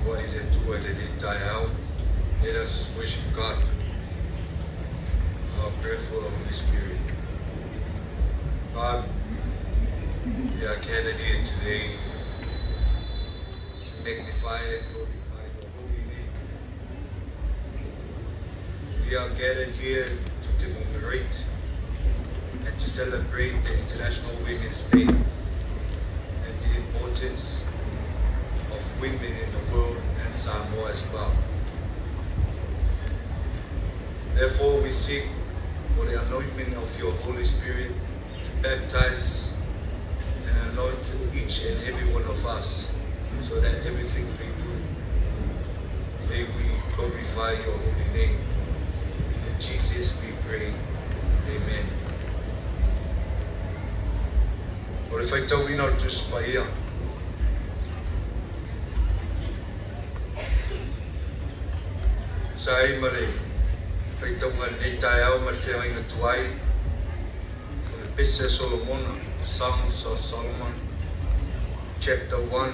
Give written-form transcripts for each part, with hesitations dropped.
Tapuai le Atua i lenei taeao. Let us worship God. Our prayer for the Holy Spirit. God, we are gathered here today to magnify and glorify your holy name. We are gathered here to commemorate and to celebrate the International Women's Day and the importance of women in the world and Samoa as well. Therefore, we seek for the anointment of your Holy Spirit to baptize and anoint each and every one of us so that everything we do, may we glorify your holy name. In Jesus we pray. Amen. O le faitauina o le Tusi Paia. Sa ai ma le faitauga i lenei taeao ma le feagaiga tuai o le Pese a Solomona, Songs of Solomon, chapter 1.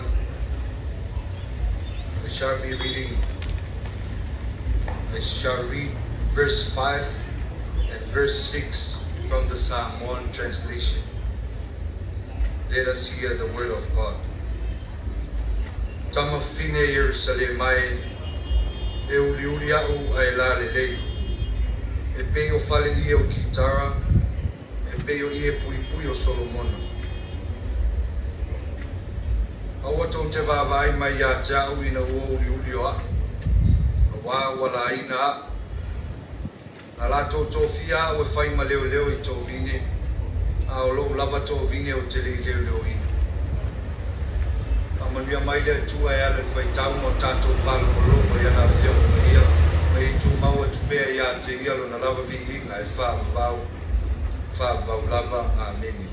I shall be reading, I shall read verse 5 and verse 6 from the Samoan translation. Let us hear the word of God. Tamafine Ierusalema e, e uliuli a'u ae lalelei, e pei o fale ie o Kitara, e pei o ie puipui o Solomona. Aua tou te vaavaai mai ia te a'u ina ua uliuli o a'u, auā ua laina a'u. Na latou tofia a'u e fai ma leoleo i tovine, a o lo'u lava tovine ou te le i leoleoina. Faamanuia mai le Atua e ala i le faitau ma o tatou faalogologo i ana Afioga Paia, ma ia tumau atu pea ia te Ia Lona lava viiga e faavavau, faavavau lava. Amene.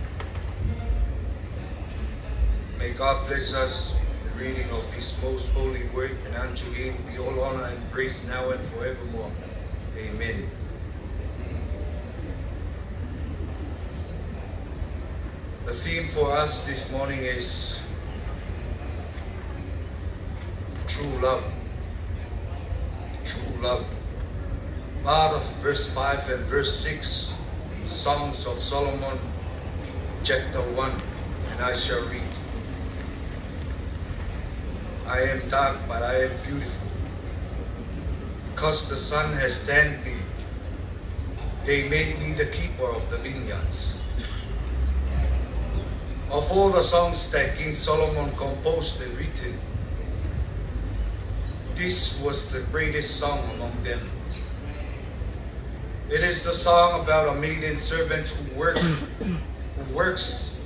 May God bless us the reading of His most holy word, and unto Him be all honor and praise now and forevermore. Amen. The theme for us this morning is true love. True love. Out of verse 5 and verse 6, Songs of Solomon, chapter 1, and I shall read. I am dark, but I am beautiful. Because the sun has tanned me, they made me the keeper of the vineyards. Of all the songs that King Solomon composed and written, this was the greatest song among them. It is the song about a maiden servant who works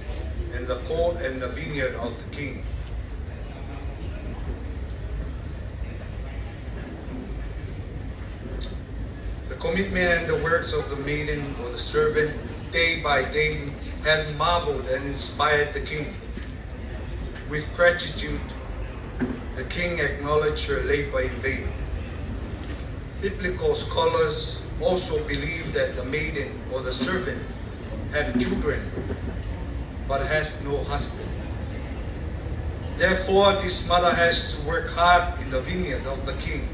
in the court and the vineyard of the king. The commitment and the works of the maiden or the servant day by day had marveled and inspired the king. With gratitude, the king acknowledged her labor in vain. Biblical scholars also believe that the maiden or the servant have children but has no husband. Therefore, this mother has to work hard in the vineyard of the king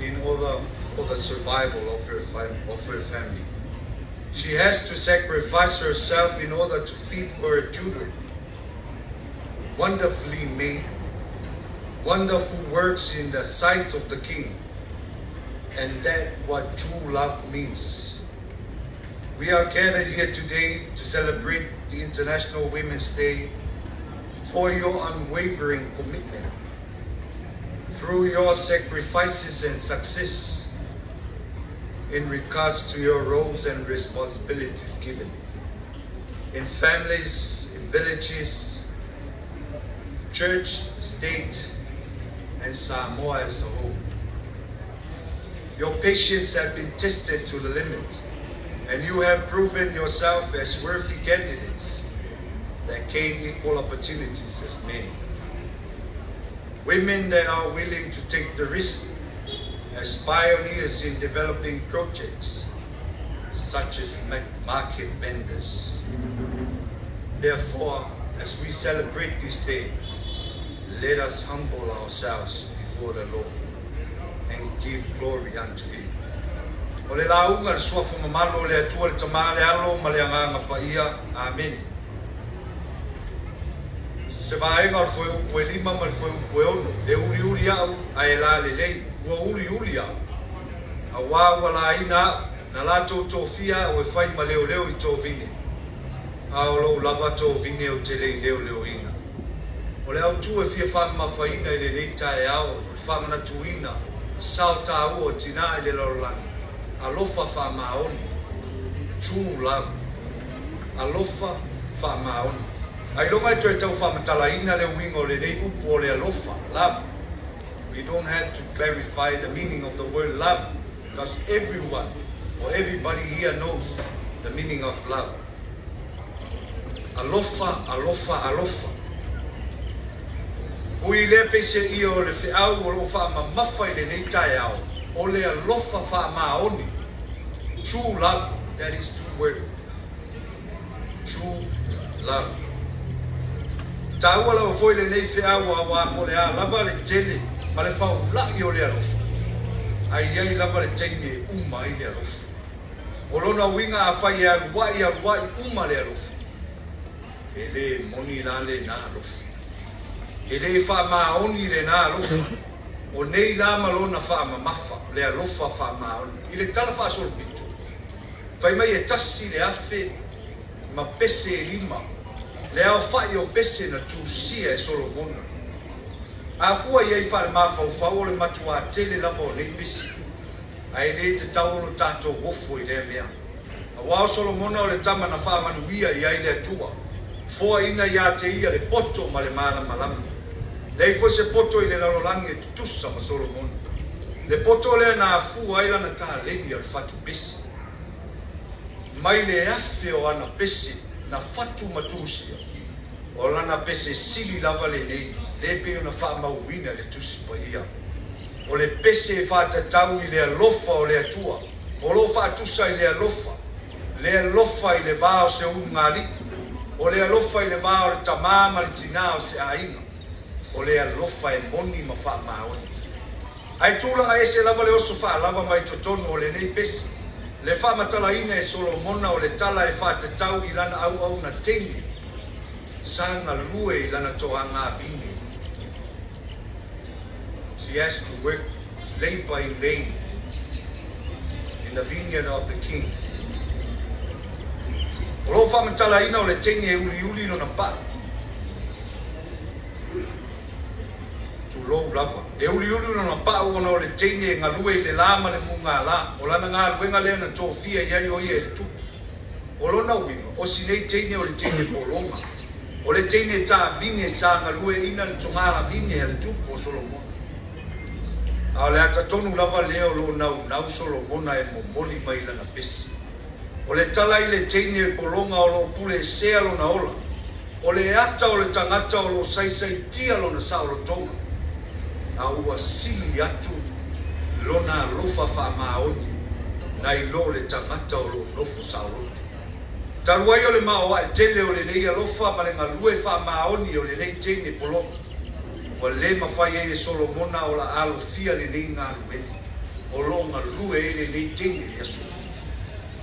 in order for the survival of her family. She has to sacrifice herself in order to feed her children. Wonderfully made, wonderful works in the sight of the king, and that what true love means. We are gathered here today to celebrate the International Women's Day for your unwavering commitment. Through your sacrifices and success in regards to your roles and responsibilities given in families, in villages, church, state, and Samoa as a whole. Your patience have been tested to the limit, and you have proven yourself as worthy candidates that gain equal opportunities as men. Women that are willing to take the risk as pioneers in developing projects such as market vendors. Therefore, as we celebrate this day, Let us humble ourselves before the Lord and give glory unto him. O le lauga i le suafa mamalu o le Atua le Tama, le Alo ma le Agaga Paia. Amene. Se vaega o le fuaiupu e 5 ma le fuaiupu e 6. E uliuli au ae lalelei, ua uliuli au. Auā ua laina au, na latou tofia au e fai ma leoleo i tovine, a o lou lava tovine ou te le i leoleoina. O le autu e fia faamamafaina i lenei taeao, o le faamanatuina sao taua o tinā i le lalolagi, alofa faamaoni, true love, alofa faamaoni. Ailoga e toe tau faamatalaina le uiga o lenei upu o le alofa, love. We don't have to clarify the meaning of the word love because everyone or everybody here knows the meaning of love. Alofa, alofa, alofa. Ui lea peiseai o le feau o loo faamamafa i lenei taeao, o le alofa faamaoni. True love, that is two word. True love. Taua lava foi lenei feau auā po o le a lava le tele ma le faulai o le alofa, ae i ai lava le taimi e uma ai le alofa. O lona uiga afai e aluai aluai uma le alofa, e le moni la lena alofa. E le faamaoni lena alofa. O nei la ma lona faamamafa, le alofa faamaoni. I le tala faasolopito, fai mai e 1,000 ma pese e 5, le aofa'i o pese na tusia e Solomona. A fua i ai faalemafaufau o le matuā tele lava o nei pese, ae le tatau ona tatou ofo i lea mea. Auā o Solomona o le tama na faamanuia i ai le Atua, foaina iā te ia le poto ma le malamalama. Leai foi se poto i le lalolagi e tutusa ma Solomona. Le poto lea na afua ai lana taleni o le fatu pese. Mai le 1,000 o ana pese na fatu ma tusia, o lana pese sili lava lenei, lea e pei ona faamauina i le Tusi Paia. O le pese e faatatau i le alofa o le Atua, o lo o faatusa i le alofa, le alofa i le va o se ulugalii, o le alofa i le va o le tamā ma le tinā o se aiga, o le alofa e moni ma faamaoni. Ae tulaga ese lava le oso faalava mai totonu o lenei pese, le faamatalaina e Solomona o le tala e faatatau i lana auauna teine, sa galue i lana toaga vine. She has to work labor in vain in the vineyard of the king. O lo o faamatalaina o le teine e uliuli lona pa'u. Tulou lava. E uliuli lona pa'u ona o le teine e galue i le lā ma le mugālā. O lana galuega lea na tofia i ai o ia e le tupu. O lona uiga, o si nei teine o le teine pologa. O le teine tāvine sa galueaiina le togala vine a le tupu o Solomona. A o le ata tonu lava lea o lo o naunau Solomona e momoli mai lana pese. O le tala i le teine pologa o lo o puleesea lona ola, o le ata o le tagata o lo o saisaitia lona saolotoga, a ua sili atu lona alofa faamaoni nai lo le tagata o lo o nofo saoloto. Talu ai o le maoae tele o lenei alofa ma le galue faamaoni o lenei teine pologa, ua le mafai ai e Solomona o la alofia lenei galuega o lo o galue ai lenei teine i aso nei.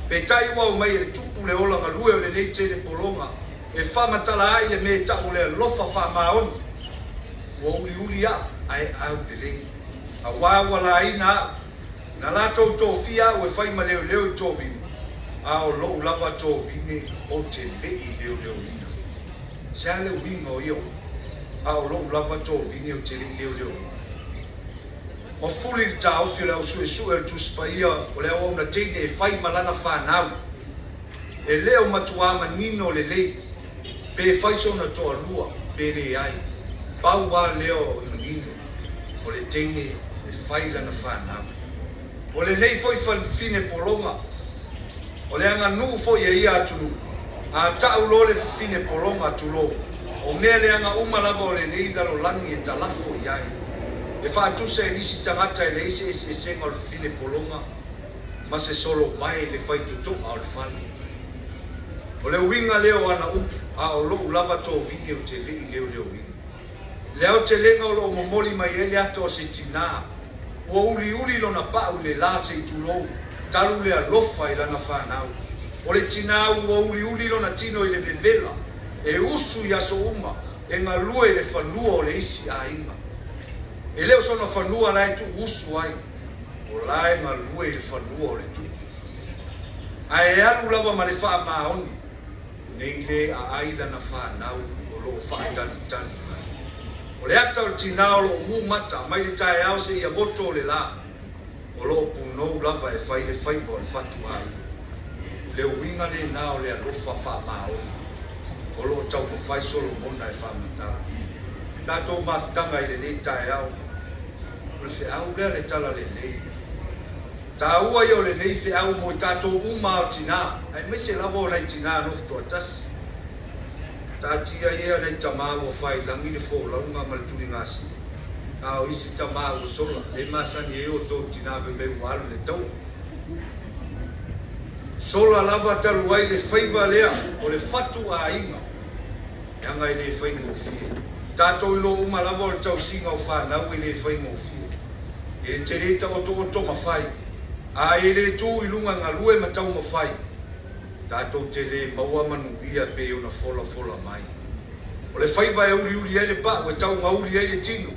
Peitai ua aumai e le tupu le ola galue o lenei teine pologa e faamatala ai le mea e ta'u o le alofa faamaoni. Ua uliuli a'u ae aulelei, auā ua laina a'u, na latou tofia a'u e fai ma leoleo i tovine, a o lo'u lava tovine ou te le'i leoleoina. Se a le uiga o ia upu, a o lo'u lava tovine ou te le'i leoleoina? Ua fuli le taofi o le au suesue o le Tusi Paia o le auauna teine e fai ma lana fanau. E le o matuā manino lelei pe fai sona toalua pe leai. Pau lava lea o le manino, o le teine e fai lana fanau. O lenei foi fafine pologa, o le aganuu foi a ia atunuu, a ta'u loa le fafine pologa, tulou, o mea leaga uma lava o lenei lalolagi e talafo i ai. E faatusa e nisi tagata e leai se eseesega o le fafine pologa ma se solovae le faitoto'a o le fale. O le uiga lea o ana upu, a o lo'u lava tovine ou te le'i leoleoina. Le aotelega o lo o momoli mai ai le ata o se tinā, ua uliuli lona pa'u i le la se i tulou, talu le alofa i lana fanau. O le tinā ua uliuli lona tino i le vevela, e usu i aso uma, e galue i le fanua o le isi aiga. E le o sona fanua la e tuuusu ai, o la e galue i le fanua o le tupu. Ae alu lava ma le faamaoni, nei lē aai lana fanau o lo o faatalitali mai. O le ata o le tinā o lo o mū mata mai le taeao seia goto o le lā, o lo o punou lava e fai le faiva o le fatu aiga. Le uiga lena o le alofa faamaoni o lo o taumafai Solomona e faamatala. Tatou mafutaga i lenei taeao, o le feau lea le talalelei. Taua ia o lenei feau mo i tatou uma o tinā, aemaise lava o nai tinā nofo toatasi. Taatia ia nai tamā ua faiilagi le folauga ma le tuligasia, a o isi tamā ua sola, le masani ai outou tinā fai mai ua alu i le taua. Sola lava talu ai le faiva lea o le fatu aiga, leaga e le faigofie. Tatou iloa uma lava o le tausiga o fanau e le faigofie. E te le taotooto ma fai, a e le tu i luga galue ma taumafai, tatou te lē maua manuia pei ona folafola mai. O le faiva e uliuli ai le pa'u e taugauli ai le tino,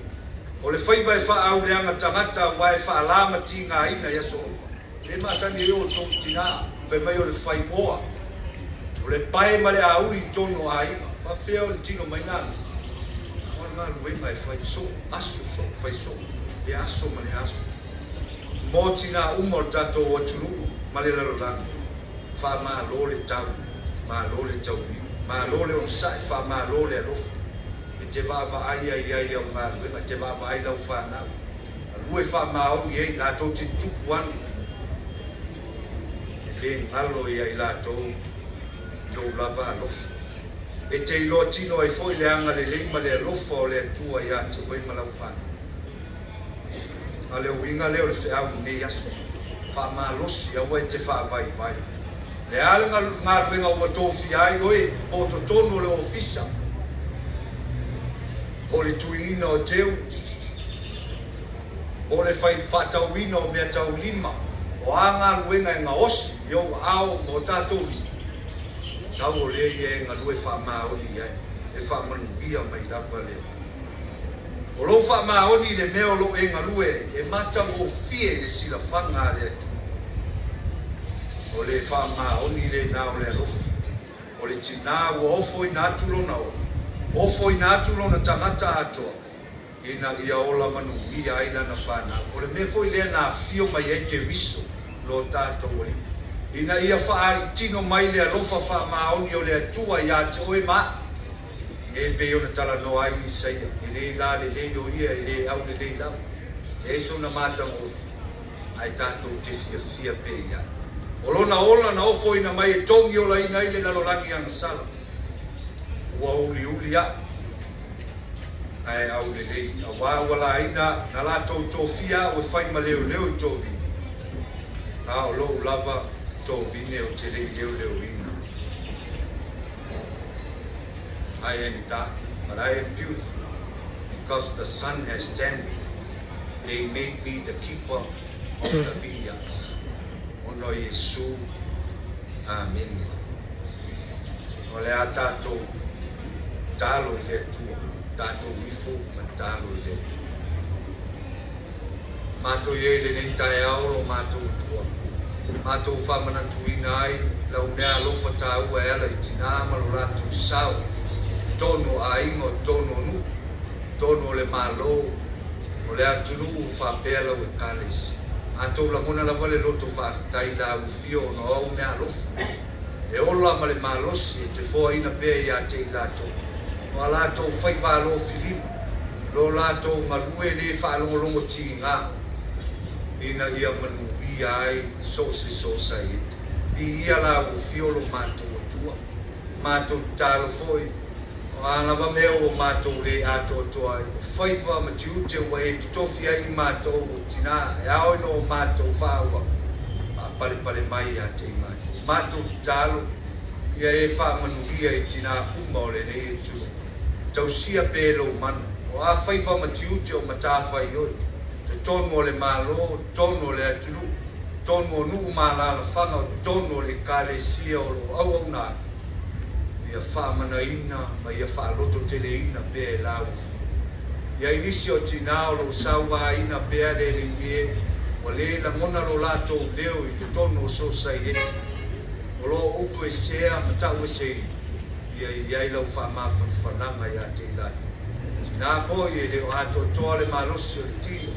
o le faiva e faaauleaga tagata aua e faalā ma tigaina i aso uma. Le masani ai outou tinā, fai mai o le faimoa, o le pae ma le auli i tonu o aiga. Faafefea o le tino mai na mea? O le galuega e fai soo, aso soo, fai soo, le aso ma le aso. Mo tinā uma o le tatou atunuu ma le lalolagi, faamalo le tau, malo le tauiu, malo le onosai, faamalo le alofa. E te vaavaai ai ai au galuega, e te vaavaai lau fanau. Galue faamaoni ai latou te tupu ane. E le galo ia i latou i lou lava alofa. E te iloa tino ai foi le agalelei ma le alofa o le Atua ia te oe ma lau fanau. A o le uiga lea o le feau i lenei aso, faamalosi aua e te faavaivai. Le a le galuega ua tofia ai oe po o totonu o le ofisa, po o le tuiina o teu, po o le fai faatauina o mea taulima, o a galuega e gaosi i ou aao ma o tatou lima, tau o lea ia e galue faamaoni i ai, e faamanuia mai lava le Atua. O lou faamaoni i le mea o lo o e galue ai, e matagofie i le silafaga a le Atua. O le faamaoni lena o le alofa. O le tinā ua ofoina atu lona ola, ofoina atu lona tagata atoa, ina ia ola manuia ai lana fanau. O le mea foi lea na afio mai ai Keriso lo tatou Alii, ina ia faaalitino mai le alofa faamaoni o le Atua iā te oe ma aʻu. E pei ona talanoa ai Isaia, e le la lelei o ia, e le aulelei lava. E leai sona matagofie, ae tatou te fiafia pea i ai. O lona ola na ofoina mai e togiolaina ai le lalolagi agasala. Ua uliuli aʻu, ae aulelei, auā ua laina aʻu, na latou tofia aʻu e fai ma leoleo i tovine, a o loʻu lava tovine ou te le i leoleoina. I am dark, but I am beautiful, because the sun has tanned me. They made me the keeper of the vineyards. Ona o Iesu. Amene. O le a tatou talo i le Atua, tatou ifo ma talo i le Atua. Matou i ai lenei taeao lo matou Atua, matou faamanatuina ai lau mea alofa taua e ala i tinā ma lo latou sao, totonu o aiga, o totonu o nuu, totonu o le Malo, o le atunuu faapea lau Ekalesia. Matou lagona lava le loto faafetai i lau afio ona o au mea alofa, e ola ma le malosi e te foaina pea iā te i latou, o a latou faiva alofilima, lo latou galue lē faalogologo tigā, ina ia manuia ai so o se sosaiete. Viia lau afio lo matou Atua, matou tatalo foi, o a lava mea ua matou lē atoatoa ai, o faiva ma tiute ua e totofi ai i matou o tinā, e ao ina o matou faaauau, faapalepale mai iā te i matou. Matou tatalo, ia e faamanuia i tinā uma o lenei atunuu. Tausia pea e lou mana. O a faiva ma tiute o matafaioi, totonu o le Malo, totonu o le atunuu, totonu o nuu ma alaalafaga, o totonu o le Ekalesia o lo o auauna ai, ia faamanaina ma ia faalototeleina pea e lau Afioga. Ia i nisi o tinā o lo o sauaina pea le alii e, ua le lagona lo latou leo i totonu o sosaieti, o lo o upuesea ma ta'ueseina, ia i ai lau faamafanafanaga ia te i latou. Tinā foi e le o atoatoa le malosi o le tino,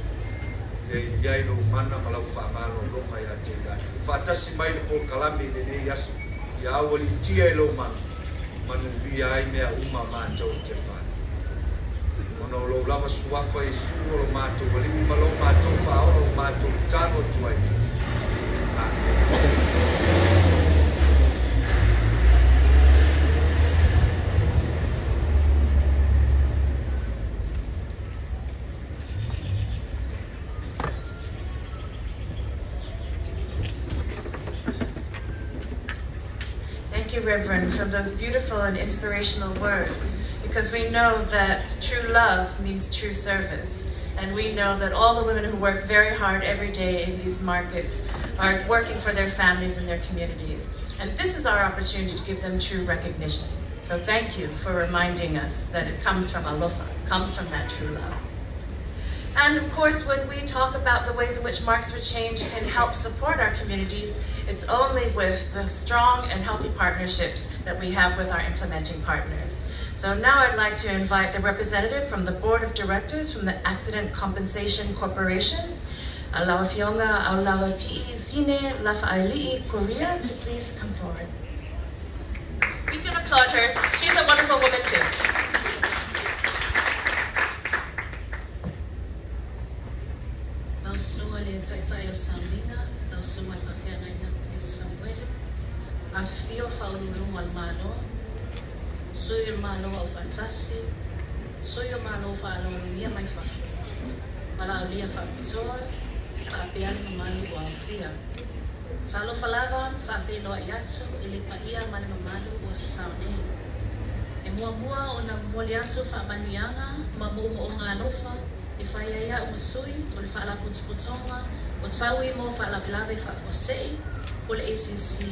ia i ai lou mana ma lau faamalologa ia te i latou. Faatasi mai le polokalame i lenei aso, ia aualiitia e lou mana, manuia ai mea uma matou te fai. Ona o lou lava suafa Iesu o lo matou Alii ma lo matou Faaola o matou tatalo atu ai. Amen. Thank you, Reverend, for those beautiful and inspirational words, because we know that true love means true service. And we know that all the women who work very hard every day in these markets are working for their families and their communities. And this is our opportunity to give them true recognition. So thank you for reminding us that it comes from alofa, comes from that true love. And of course, when we talk about the ways in which Marks for Change can help support our communities, it's only with the strong and healthy partnerships that we have with our implementing partners. So now I'd like to invite the representative from the Board of Directors from the Accident Compensation Corporation, lau Afioga Aulauati'i Sine Lafaali'i Koria, to please come forward. We can applaud her. She's a wonderful woman too. Lau susuga i le Taitai o le Sauniga, lau susuga i le Faafeagaiga o Samuele, afifio faauluuluga o le Malo, sui o le Malo Aufaatasi, sui o Malo faaaloalogia mai fafo, valaaulia faapitoa, faapea le mamalu ua aofia. Talofa lava ma faafeiloai atu i le paia ma le mamalu ua sasao nei. E muamua ona momoli atu faamanuiaga ma moomooga alofa e fai ai a'u ma sui o le Faalapotopotoga o Taui mo Faalavelave Faafuasei po o le ACC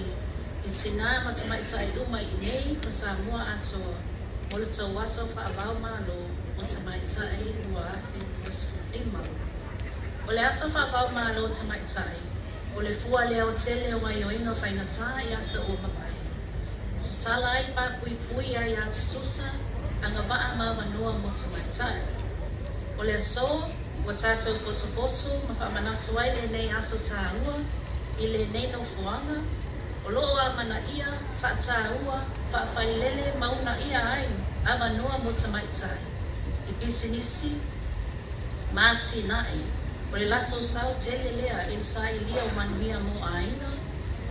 i tinā ma tamaitai uma i inei ma Samoa atoa mo le tou aso faava-o-Malo o Tamaitai 2025. O le aso faava-o-Malo o Tamaitai, o le fua lea o tele o gaoioiga faigata i aso ua mavae. E tatala ai papuipui aiā tutusa, agavaa ma avanoa mo tamaitai. O le aso, ua tatou potopoto ma faamanatu ai lenei aso tāua i lenei nofoaga, o loo amanaia, faataua, faafailele ma uunaia ai avanoa mo tamaitai i pisinisi ma atinae. O le latou sao tele lea i le sailia o manuia mo aiga,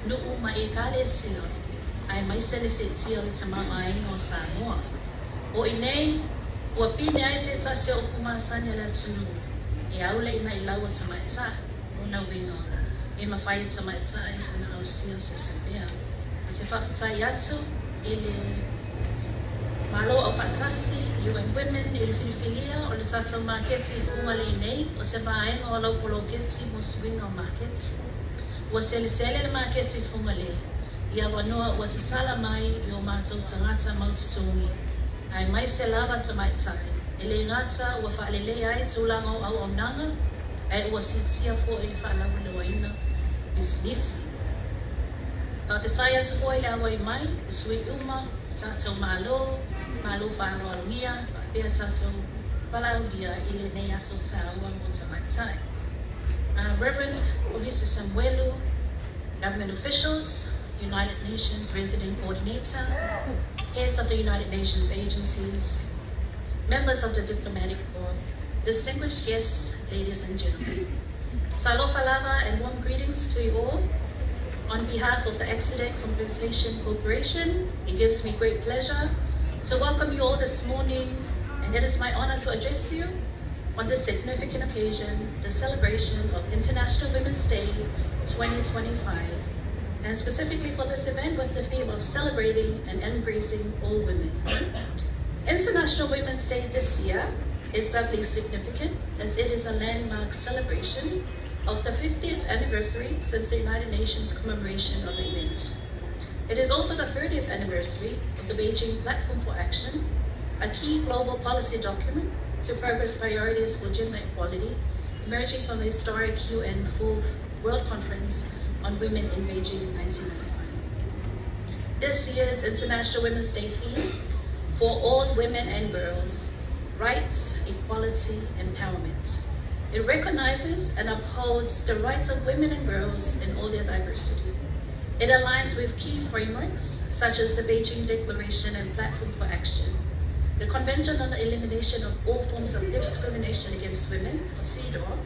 nuu ma ekalesia, aemaise le siitia o le tamaoaiga o Samoa. O i nei, ua pine ai se tasi o upu masani a le atunuu, e aule i nailau o tamaitai, o lona uiga, e mafai e tamaitai ona ausia so o se mea. Ou te faafetai atu i le Malo Aufaatasi, UN Women, i le filifilia o le tatou maketi i Fugalei nei, o se vaega o lau poloketi mo suiga o maketi. Ua selesele le maketi i Fugalei, i avanoa ua tatala mai i o matou tagata mautotogi, aemaise lava tamaitai, e le gata ua faaleleia ai tulaga o auaunaga, ae ua siitia foi le faalauiloaina pisinisi. Faafetai atu foi le auai mai i sui uma, tatou Malo, Malo faaaloalogia, faapea tatou valaaulia i lenei aso tāua mo tamaitai. Reverend Kolisi Samuelu, government officials, United Nations Resident Coordinator, heads of the United Nations agencies, members of the diplomatic corps, distinguished guests, ladies and gentlemen. Talofa lava and warm greetings to you all. On behalf of the Accident Compensation Corporation, it gives me great pleasure to welcome you all this morning, and it is my honor to address you on this significant occasion, the celebration of International Women's Day 2025, and specifically for this event with the theme of celebrating and embracing all women. International Women's Day this year is doubly significant as it is a landmark celebration of the 50th anniversary since the United Nations commemoration of the event. It is also the 30th anniversary of the Beijing Platform for Action, a key global policy document to progress priorities for gender equality, emerging from the historic UN Fourth World Conference on Women in Beijing in 1995. This year's International Women's Day theme, For All Women and Girls, Rights, Equality, Empowerment. It recognizes and upholds the rights of women and girls in all their diversity. It aligns with key frameworks such as the Beijing Declaration and Platform for Action, the Convention on the Elimination of All Forms of Discrimination Against Women, or CEDAW,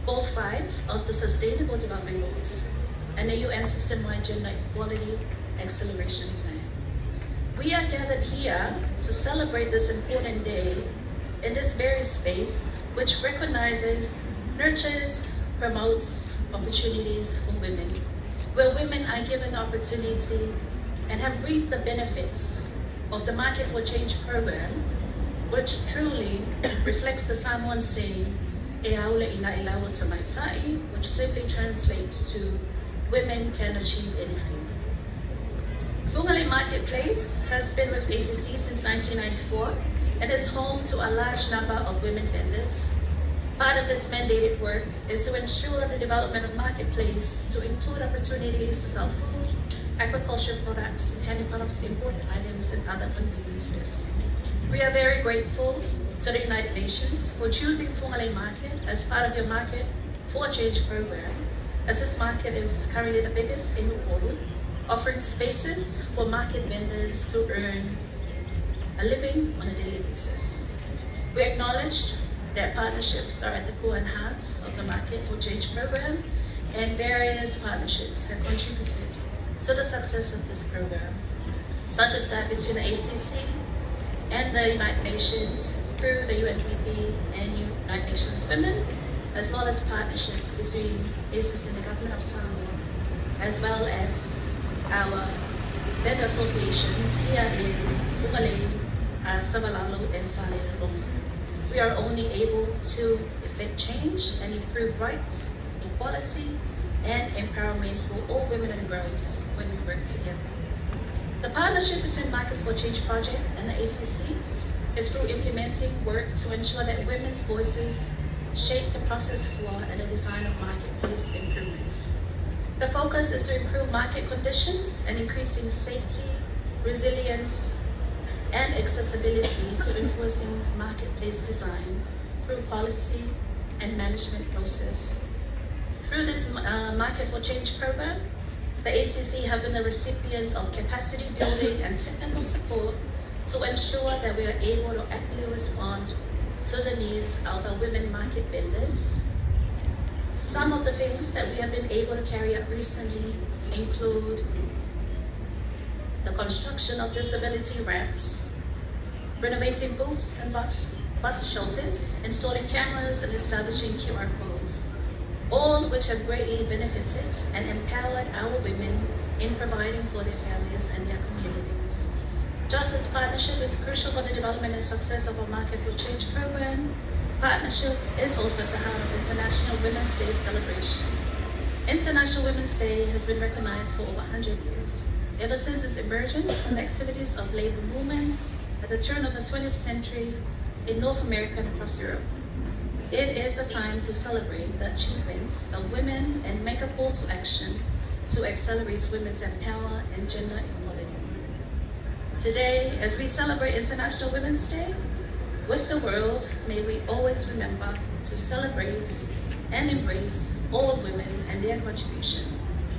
Goal 5 of the Sustainable Development Goals, and the UN System-wide Gender Equality Acceleration Plan. We are gathered here to celebrate this important day in this very space, which recognizes, nurtures, promotes opportunities for women, where women are given the opportunity and have reaped the benefits of the Market for Change program, which truly reflects the Samoan saying, "E aule ina i laua tamaitai," which simply translates to women can achieve anything. Fugalei Marketplace has been with ACC since 1994 and is home to a large number of women vendors. Part of its mandated work is to ensure the development of marketplace to include opportunities to sell food, agriculture products, handicrafts, imported items, and other conveniences. We are very grateful to the United Nations for choosing Fugalei Market as part of your Market for Change program, as this market is currently the biggest in Upolu, offering spaces for market vendors to earn a living on a daily basis. We acknowledge that partnerships are at the core and heart of the Market for Change program, and various partnerships have contributed to the success of this program, such as that between the ACC and the United Nations through the UNDP and United Nations Women, as well as partnerships between ACC and the Government of Samoa, as well as our vendor associations here in Fugalei, Savalalo, and Salelologa. We are only able to effect change and improve rights, equality, and empowerment for all women and girls when we work together. The partnership between Markets for Change project and the ACC is through implementing work to ensure that women's voices shape the process for and the design of marketplace improvements. The focus is to improve market conditions and increasing safety, resilience, and accessibility to enforcing marketplace design through policy and management process. Through this Market for Change program, the ACC have been the recipients of capacity building and technical support to ensure that we are able to actively respond to the needs of our women market vendors. Some of the things that we have been able to carry out recently include the construction of disability ramps, renovating booths and bus shelters, installing cameras, and establishing QR codes, all which have greatly benefited and empowered our women in providing for their families and their communities. Just as partnership is crucial for the development and success of our Market for Change program, partnership is also at the heart of International Women's Day celebration. International Women's Day has been recognized for over 100 years, ever since its emergence from the activities of labor movements at the turn of the 20th century in North America and across Europe. It is a time to celebrate the achievements of women and make a call to action to accelerate women's empowerment and gender equality. Today, as we celebrate International Women's Day with the world, may we always remember to celebrate and embrace all women and their contribution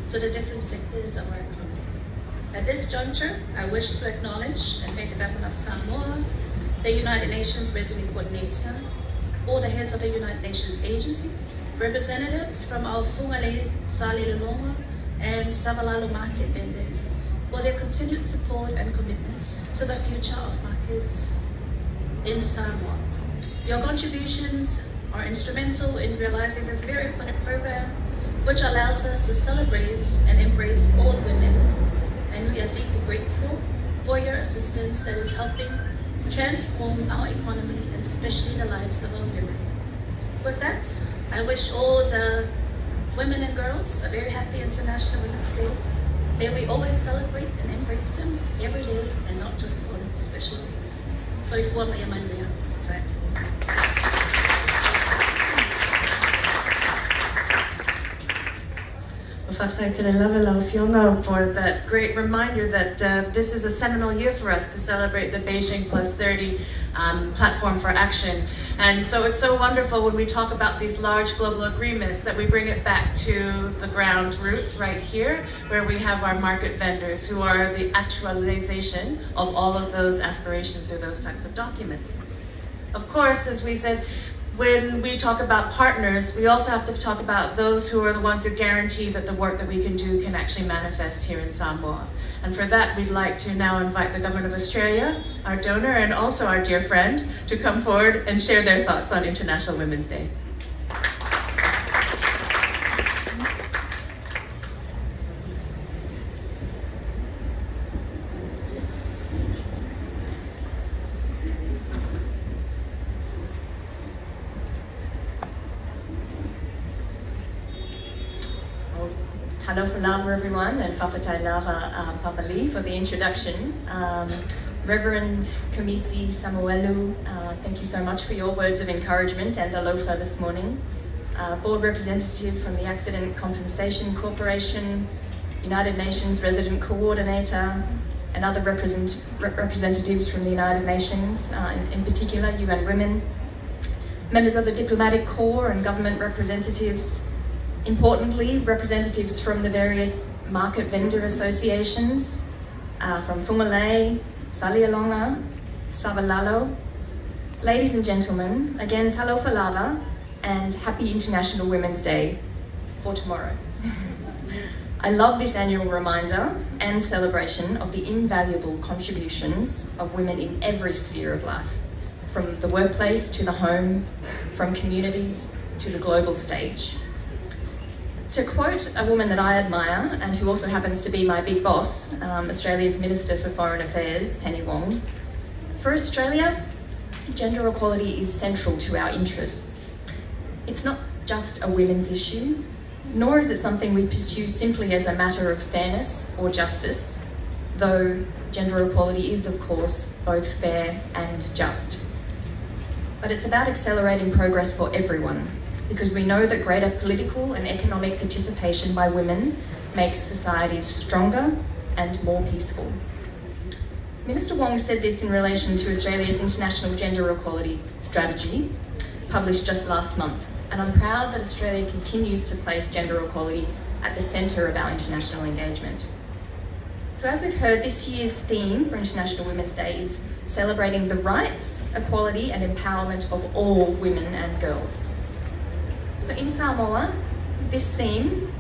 to the different sectors of our economy. At this juncture, I wish to acknowledge and thank the Government of Samoa, the United Nations Resident Coordinator, all the heads of the United Nations agencies, representatives from our Fugalei, Salelologa, and Savalalo market vendors for their continued support and commitment to the future of markets in Samoa. Your contributions are instrumental in realizing this very important program, which allows us to celebrate and embrace all women. And we are deeply grateful for your assistance that is helping Transform our economy and especially the lives of our women. With that, I wish all the women and girls a very happy International Women's Day. May we always celebrate and embrace them every day and not just on special days. Soifua ma ia manuia. Faafetai tele lava lau Afioga for that great reminder that this is a seminal year for us to celebrate the Beijing Plus 30 platform for action. And so it's so wonderful when we talk about these large global agreements that we bring it back to the ground roots right here, where we have our market vendors who are the actualization of all of those aspirations through those types of documents. Of course, as we said, when we talk about partners, we also have to talk about those who are the ones who guarantee that the work that we can do can actually manifest here in Samoa. And for that, we'd like to now invite the Government of Australia, our donor, and also our dear friend, to come forward and share their thoughts on International Women's Day. Talofa lava everyone, and faafetai lava Papa Lee for the introduction. Reverend Komisi Samuelu, thank you so much for your words of encouragement and alofa this morning. Board representative from the Accident Compensation Corporation, United Nations Resident Coordinator, and other representatives from the United Nations, in particular UN Women, members of the diplomatic corps and government representatives, importantly, representatives from the various market vendor associations, from Fugalei, Salelologa, Savalalo. Ladies and gentlemen, again, talofa lava and happy International Women's Day for tomorrow. I love this annual reminder and celebration of the invaluable contributions of women in every sphere of life, from the workplace to the home, from communities to the global stage. To quote a woman that I admire, and who also happens to be my big boss, Australia's Minister for Foreign Affairs, Penny Wong, for Australia, gender equality is central to our interests. It's not just a women's issue, nor is it something we pursue simply as a matter of fairness or justice, though gender equality is, of course, both fair and just. But it's about accelerating progress for everyone, because we know that greater political and economic participation by women makes societies stronger and more peaceful. Minister Wong said this in relation to Australia's International Gender Equality Strategy, published just last month, and I'm proud that Australia continues to place gender equality at the centre of our international engagement. So as we've heard, this year's theme for International Women's Day is celebrating the rights, equality and empowerment of all women and girls. So in Samoa, this theme,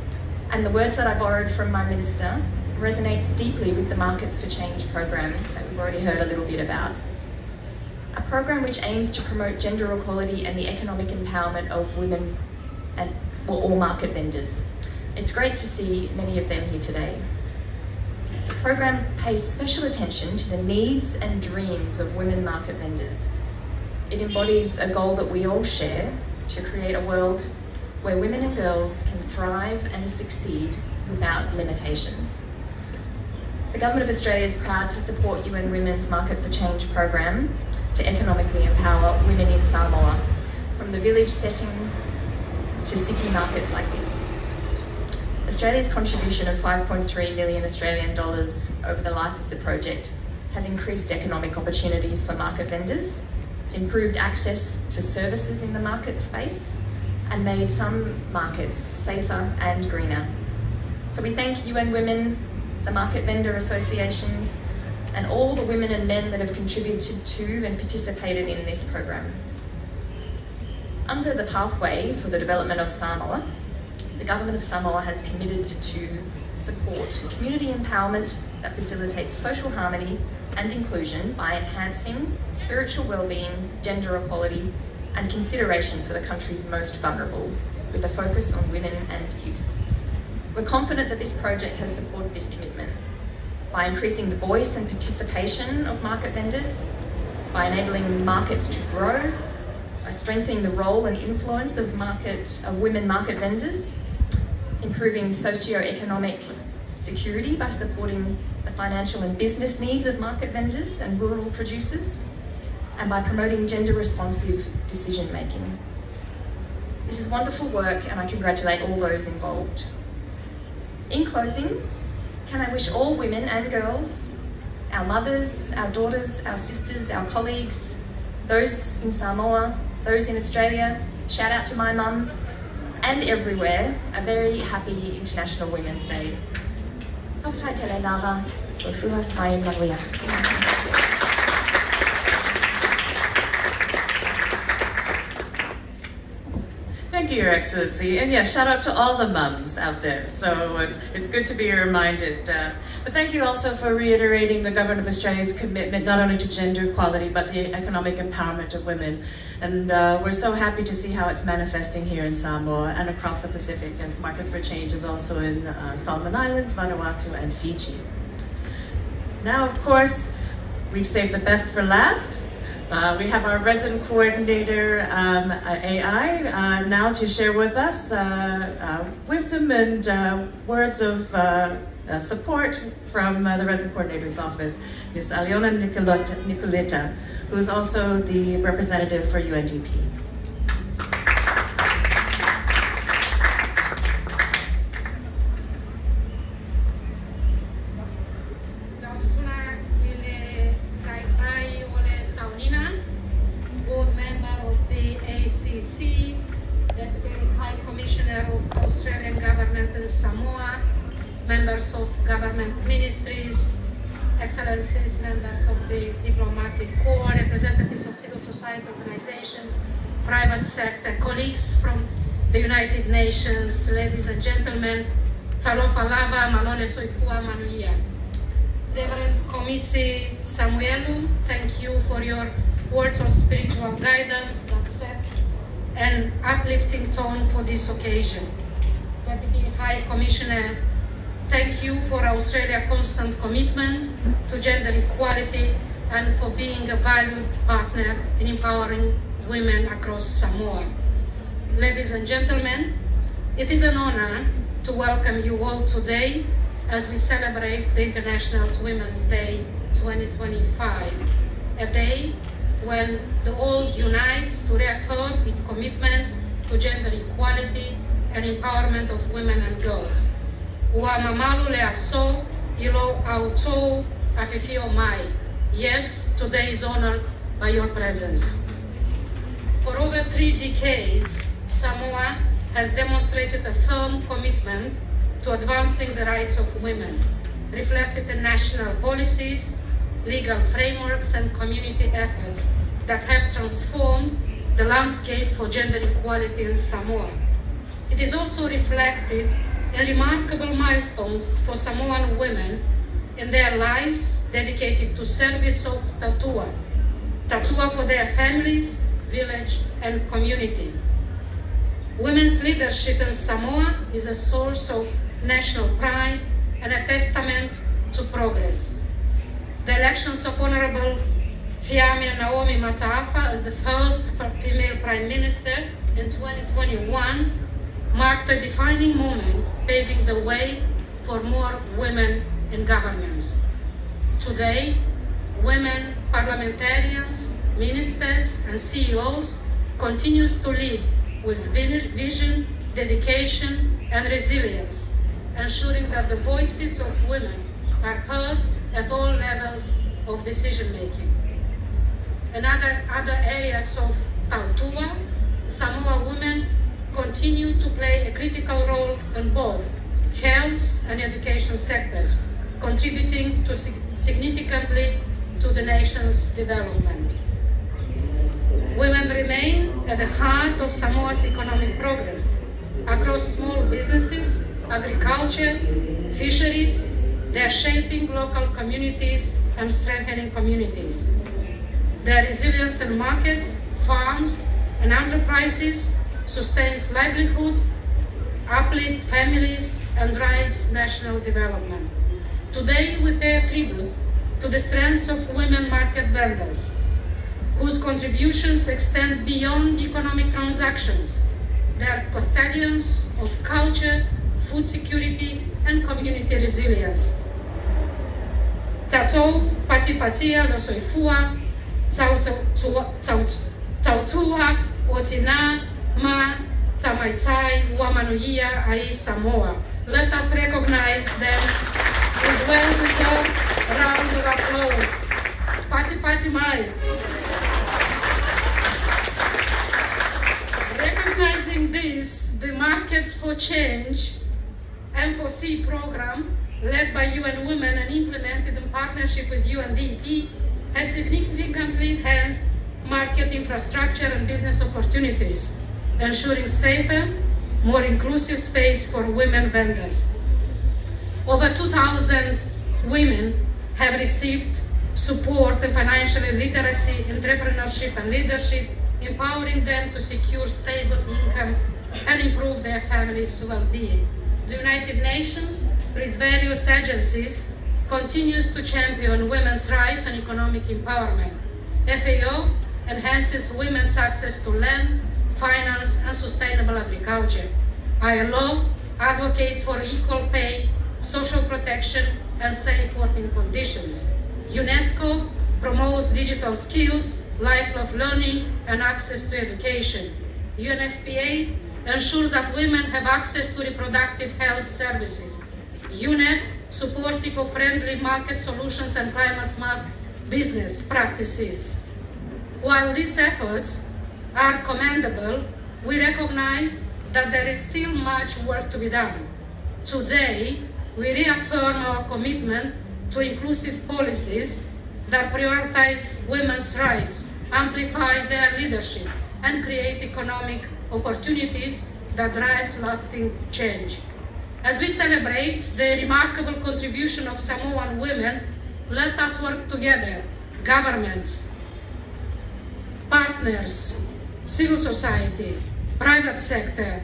and the words that I borrowed from my minister, resonates deeply with the Markets for Change program that we've already heard a little bit about. A program which aims to promote gender equality and the economic empowerment of women and all market vendors. It's great to see many of them here today. The program pays special attention to the needs and dreams of women market vendors. It embodies a goal that we all share, to create a world where women and girls can thrive and succeed without limitations. The Government of Australia is proud to support UN Women's Market for Change program to economically empower women in Samoa, from the village setting to city markets like this. Australia's contribution of 5.3 million Australian dollars over the life of the project has increased economic opportunities for market vendors. It's improved access to services in the market space and made some markets safer and greener. So we thank UN Women, the market vendor associations, and all the women and men that have contributed to and participated in this program. Under the pathway for the development of Samoa, the Government of Samoa has committed to support community empowerment that facilitates social harmony and inclusion by enhancing spiritual well-being, gender equality, and consideration for the country's most vulnerable, with a focus on women and youth. We're confident that this project has supported this commitment by increasing the voice and participation of market vendors, by enabling markets to grow, by strengthening the role and influence of women market vendors, improving socio-economic security by supporting the financial and business needs of market vendors and rural producers, and by promoting gender responsive decision making. This is wonderful work, and I congratulate all those involved. In closing, can I wish all women and girls, our mothers, our daughters, our sisters, our colleagues, those in Samoa, those in Australia, shout out to my mum, and everywhere, a very happy International Women's Day. Fa'afetai tele lava, soifua ma ia manuia. Thank you, Your Excellency. And yes, shout out to all the mums out there. So it's good to be reminded. But thank you also for reiterating the Government of Australia's commitment not only to gender equality, but the economic empowerment of women. And we're so happy to see how it's manifesting here in Samoa and across the Pacific, as Markets for Change is also in Solomon Islands, Vanuatu, and Fiji. Now, of course, we've saved the best for last. We have our resident coordinator, AI, now to share with us wisdom and words of support from the resident coordinator's office, Ms. Aliona Niculita, who is also the representative for UNDP. Lau Susuga i le Taitai o le Sauniga, board member of the ACC, Deputy High Commissioner of Australian Government in Samoa, members of government ministries, excellencies, members of the diplomatic corps, representatives of civil society organizations, private sector, colleagues from the United Nations, ladies and gentlemen, Talofa lava, malo le soifua manuia. Reverend Komisi Samuelu, thank you for your words of spiritual guidance that set an uplifting tone for this occasion. Deputy High Commissioner, thank you for Australia's constant commitment to gender equality and for being a valued partner in empowering women across Samoa. Ladies and gentlemen, it is an honor to welcome you all today as we celebrate the International Women's Day 2025, a day when the world unites to reaffirm its commitments to gender equality and empowerment of women and girls. Ua mamalu le aso i lo outou afifio mai. Yes, today is honored by your presence. For over 3 decades, Samoa has demonstrated a firm commitment to advancing the rights of women, reflected in national policies, legal frameworks, and community efforts that have transformed the landscape for gender equality in Samoa. It is also reflected in remarkable milestones for Samoan women in their lives dedicated to service of tautua, tautua for their families, village, and community. Women's leadership in Samoa is a source of national pride and a testament to progress. The elections of Honorable Fiame Naomi Mataafa as the first female Prime Minister in 2021 marked a defining moment, paving the way for more women in governments. Today, women parliamentarians, ministers, and CEOs continue to lead with vision, dedication, and resilience, ensuring that the voices of women are heard at all levels of decision making. In other areas of tautua, Samoa women continue to play a critical role in both health and education sectors, contributing to significantly to the nation's development. Women remain at the heart of Samoa's economic progress. Across small businesses, agriculture, fisheries, they are shaping local communities and strengthening communities. Their resilience in markets, farms, and enterprises sustains livelihoods, uplifts families, and drives national development. Today, we pay tribute to the strengths of women market vendors. whose contributions extend beyond economic transactions. They are custodians of culture, food security, and community resilience. Tatou patipatia le soifua, tautua o tina ma tamaitai ua manuia ai Samoa. Let us recognize them with well-deserved round of applause. Pati pati mai. Recognizing this, the Markets for Change M4C program, led by UN Women and implemented in partnership with UNDP, has significantly enhanced market infrastructure and business opportunities, ensuring safer, more inclusive space for women vendors. Over 2,000 women have received support in financial literacy, entrepreneurship, and leadership, empowering them to secure stable income and improve their families' well-being. The United Nations, through its various agencies, continues to champion women's rights and economic empowerment. FAO enhances women's access to land, finance, and sustainable agriculture. ILO advocates for equal pay, social protection, and safe working conditions. UNESCO promotes digital skills, lifelong learning, and access to education. UNFPA ensures that women have access to reproductive health services. UNEP supports eco-friendly market solutions and climate-smart business practices. While these efforts are commendable, we recognize that there is still much work to be done. Today, we reaffirm our commitment to inclusive policies that prioritize women's rights, amplify their leadership, and create economic opportunities that drive lasting change. As we celebrate the remarkable contribution of Samoan women, let us work together, governments, partners, civil society, private sector,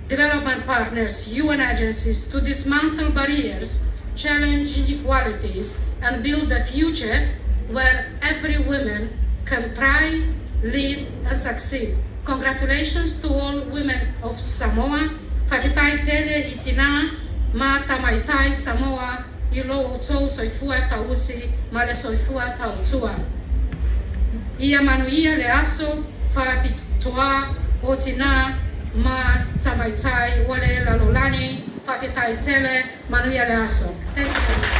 development partners, UN agencies to dismantle barriers, challenge inequalities, and build a future where every woman can thrive, lead, and succeed. Congratulations to all women of Samoa. Faafetai tele i tina ma tamaitai Samoa i lo outou soifua tausi ma le soifua tautua. Ia manuia le aso faapitoa o tina ma tamaitai o le lalolagi. Faafetai tele, manuia le aso. Thank you very much.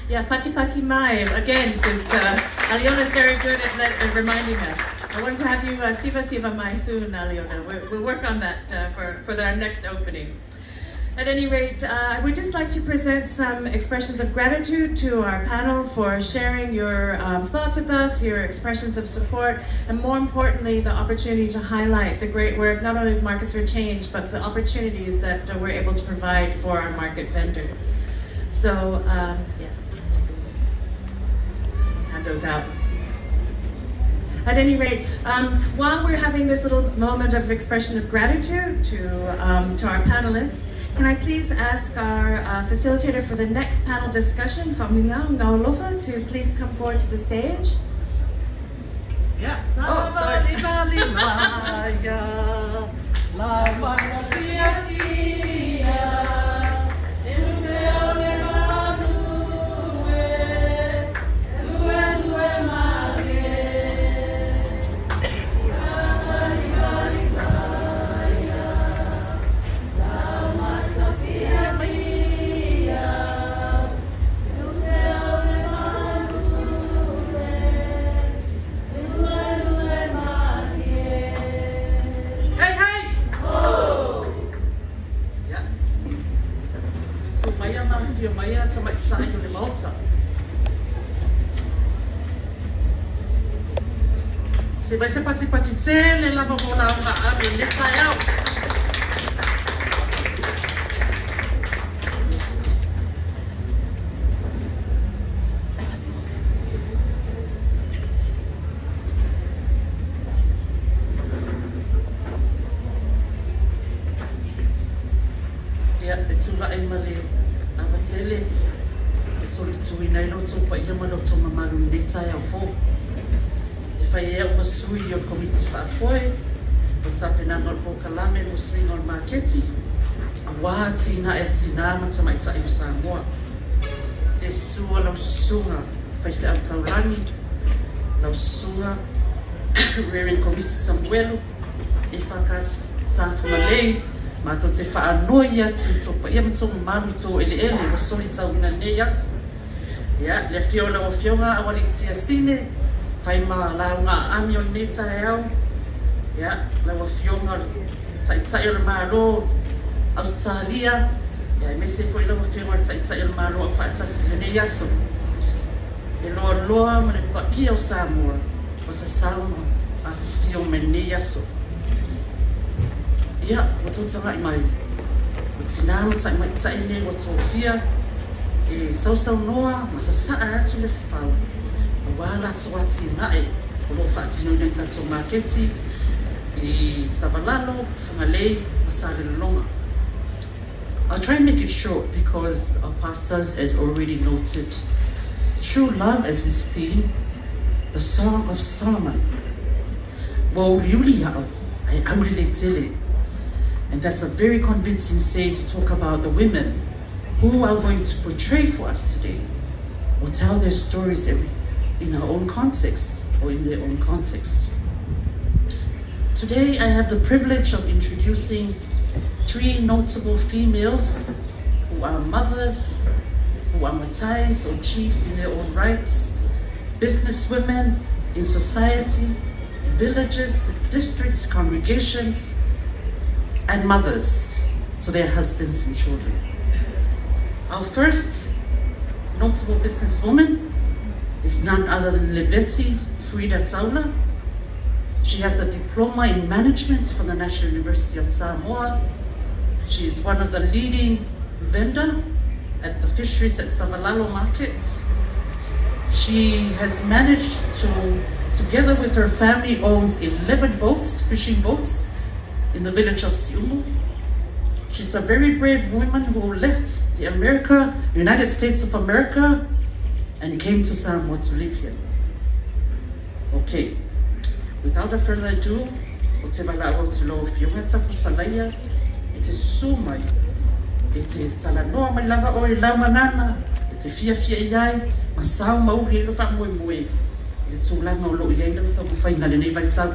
Yeah, pati pati mai, again, because Aliona's very good at reminding us. I want to have you siva siva mai soon, Aliona. We'll work on that for our next opening. At any rate, I would just like to present some expressions of gratitude to our panel for sharing your thoughts with us, your expressions of support, and more importantly, the opportunity to highlight the great work, not only of Markets for Change, but the opportunities that we're able to provide for our market vendors. So, yes, hand those out. At any rate, while we're having this little moment of expression of gratitude to our panelists, can I please ask our facilitator for the next panel discussion, Faumuina Gaualofa, to please come forward to the stage? Yeah. Oh, sorry. Hey, hey! Ia. Susu mai ma afifio mai tamaitai o le Maota. Se mai se patipati tele lava mo lauga ave le taeao. Ia, e tula'i ma le ava tele. Solituina ai lo outou paia ma lo outou mamalu i lenei taeao fou. E fai ai au ma sui o le Komiti Faafoe o le tapenaga o le polokalame mo suiga o le maketi aua atinae a tinā ma tamaitai o Samoa. Le susu o lau susuga faifeau taulagi, lau susuga Reverend Komisi Samuelu, EFKS Sa Fugalei, matou te faanoi atu i tou paia ma tou mamalu i tou eleele ua solitauina i lenei aso. Ia, le afio o lau Afioga Aualiitia Sine, fai ma lauga aami o lenei taeao. Ia, lau Afioga o le Taitai o le Malo Ausetalia, ia aemaise foi lau Afioga o le Taitai o le Malo Aufaatasi i lenei aso. Le loaloa ma le paia o Samoa ua sasao ma afifio mai lenei aso. Ia, ua tou tagai mai, o tinā ma taimaitai nei ua tofia e sausaunoa ma sasaa atu le fafau aua latou atinae o lo o faatinoina i tatou maketi i Savalalo, Fugalei ma Salelologa. I'll try and make it short because our pastors has already noted true love as his theme, the Song of Solomon. Ua uliuli a'u, ae aulelei tele. And that's a very convincing say to talk about the women who are going to portray for us today or tell their stories every, in our own context or in their own context. Today, I have the privilege of introducing three notable females who are mothers, who are matais or chiefs in their own rights, businesswomen in society, villages, districts, congregations, and mothers to their husbands and children. Our first notable businesswoman is none other than Leveti Frida Taula. She has a diploma in management from the National University of Samoa. She is one of the leading vendor at the fisheries at Savalalo Market. She has managed to, together with her family, owns 11 boats, fishing boats, in the village of Siumu. She's a very brave woman who left the America, United States of America, and came to Samoa to live here. Okay, without a further ado, o te valaau atu i lau Afioga Tapu Salaia e te susu mai, e te talanoa mai lava oe i lau gagana, e te fiafia i ai, ma sao ma uhi ai lou faamoemoe i le tulaga o lo o i ai lau taumafaiga i lenei vaitau.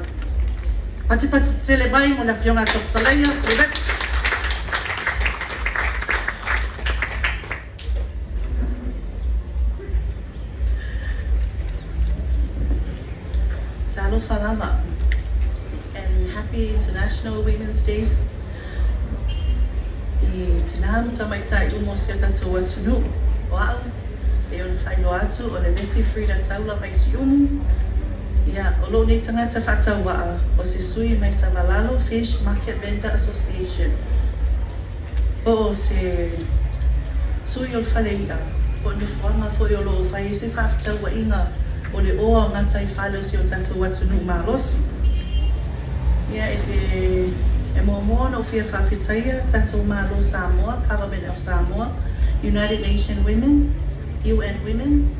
Patipati tele mai mo le Afioga Tapu Salaia, Leveti. Talofa lava and happy International Women's Day i tinā ma tamaitai uma o si o tatou atunuu. O a'u e ono faailoa atu o le Betty Frida Taula mai Siumu, ia, o lou nei tagata faatauaa o se sui mai Savalalo Fish Market Vendor Association. Po o se sui o le fale i'a, po o nofoaga foi o lo o fai ai se faafetauaiga o le oa o gataifale o si o tatou atunuu malosi. Ia, e fe, e muamua ona ou fia faafetaia tatou Malo Samoa, Government of Samoa, United Nation Women, UN Women,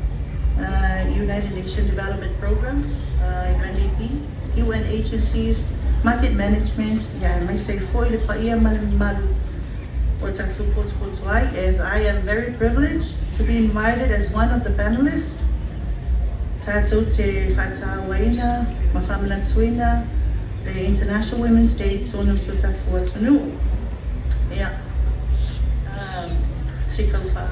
United Nation Development Programme, UNDP, UN Agencies, Market Management, ia aemaise ai foi le paia ma le mamalu o tatou potopoto ai, as I am very privileged to be invited as one of the panelists, tatou te faatauaina ma faamanatuina le International Women's Day i totonu o si o tatou atunuu. Ia, se i tau faa...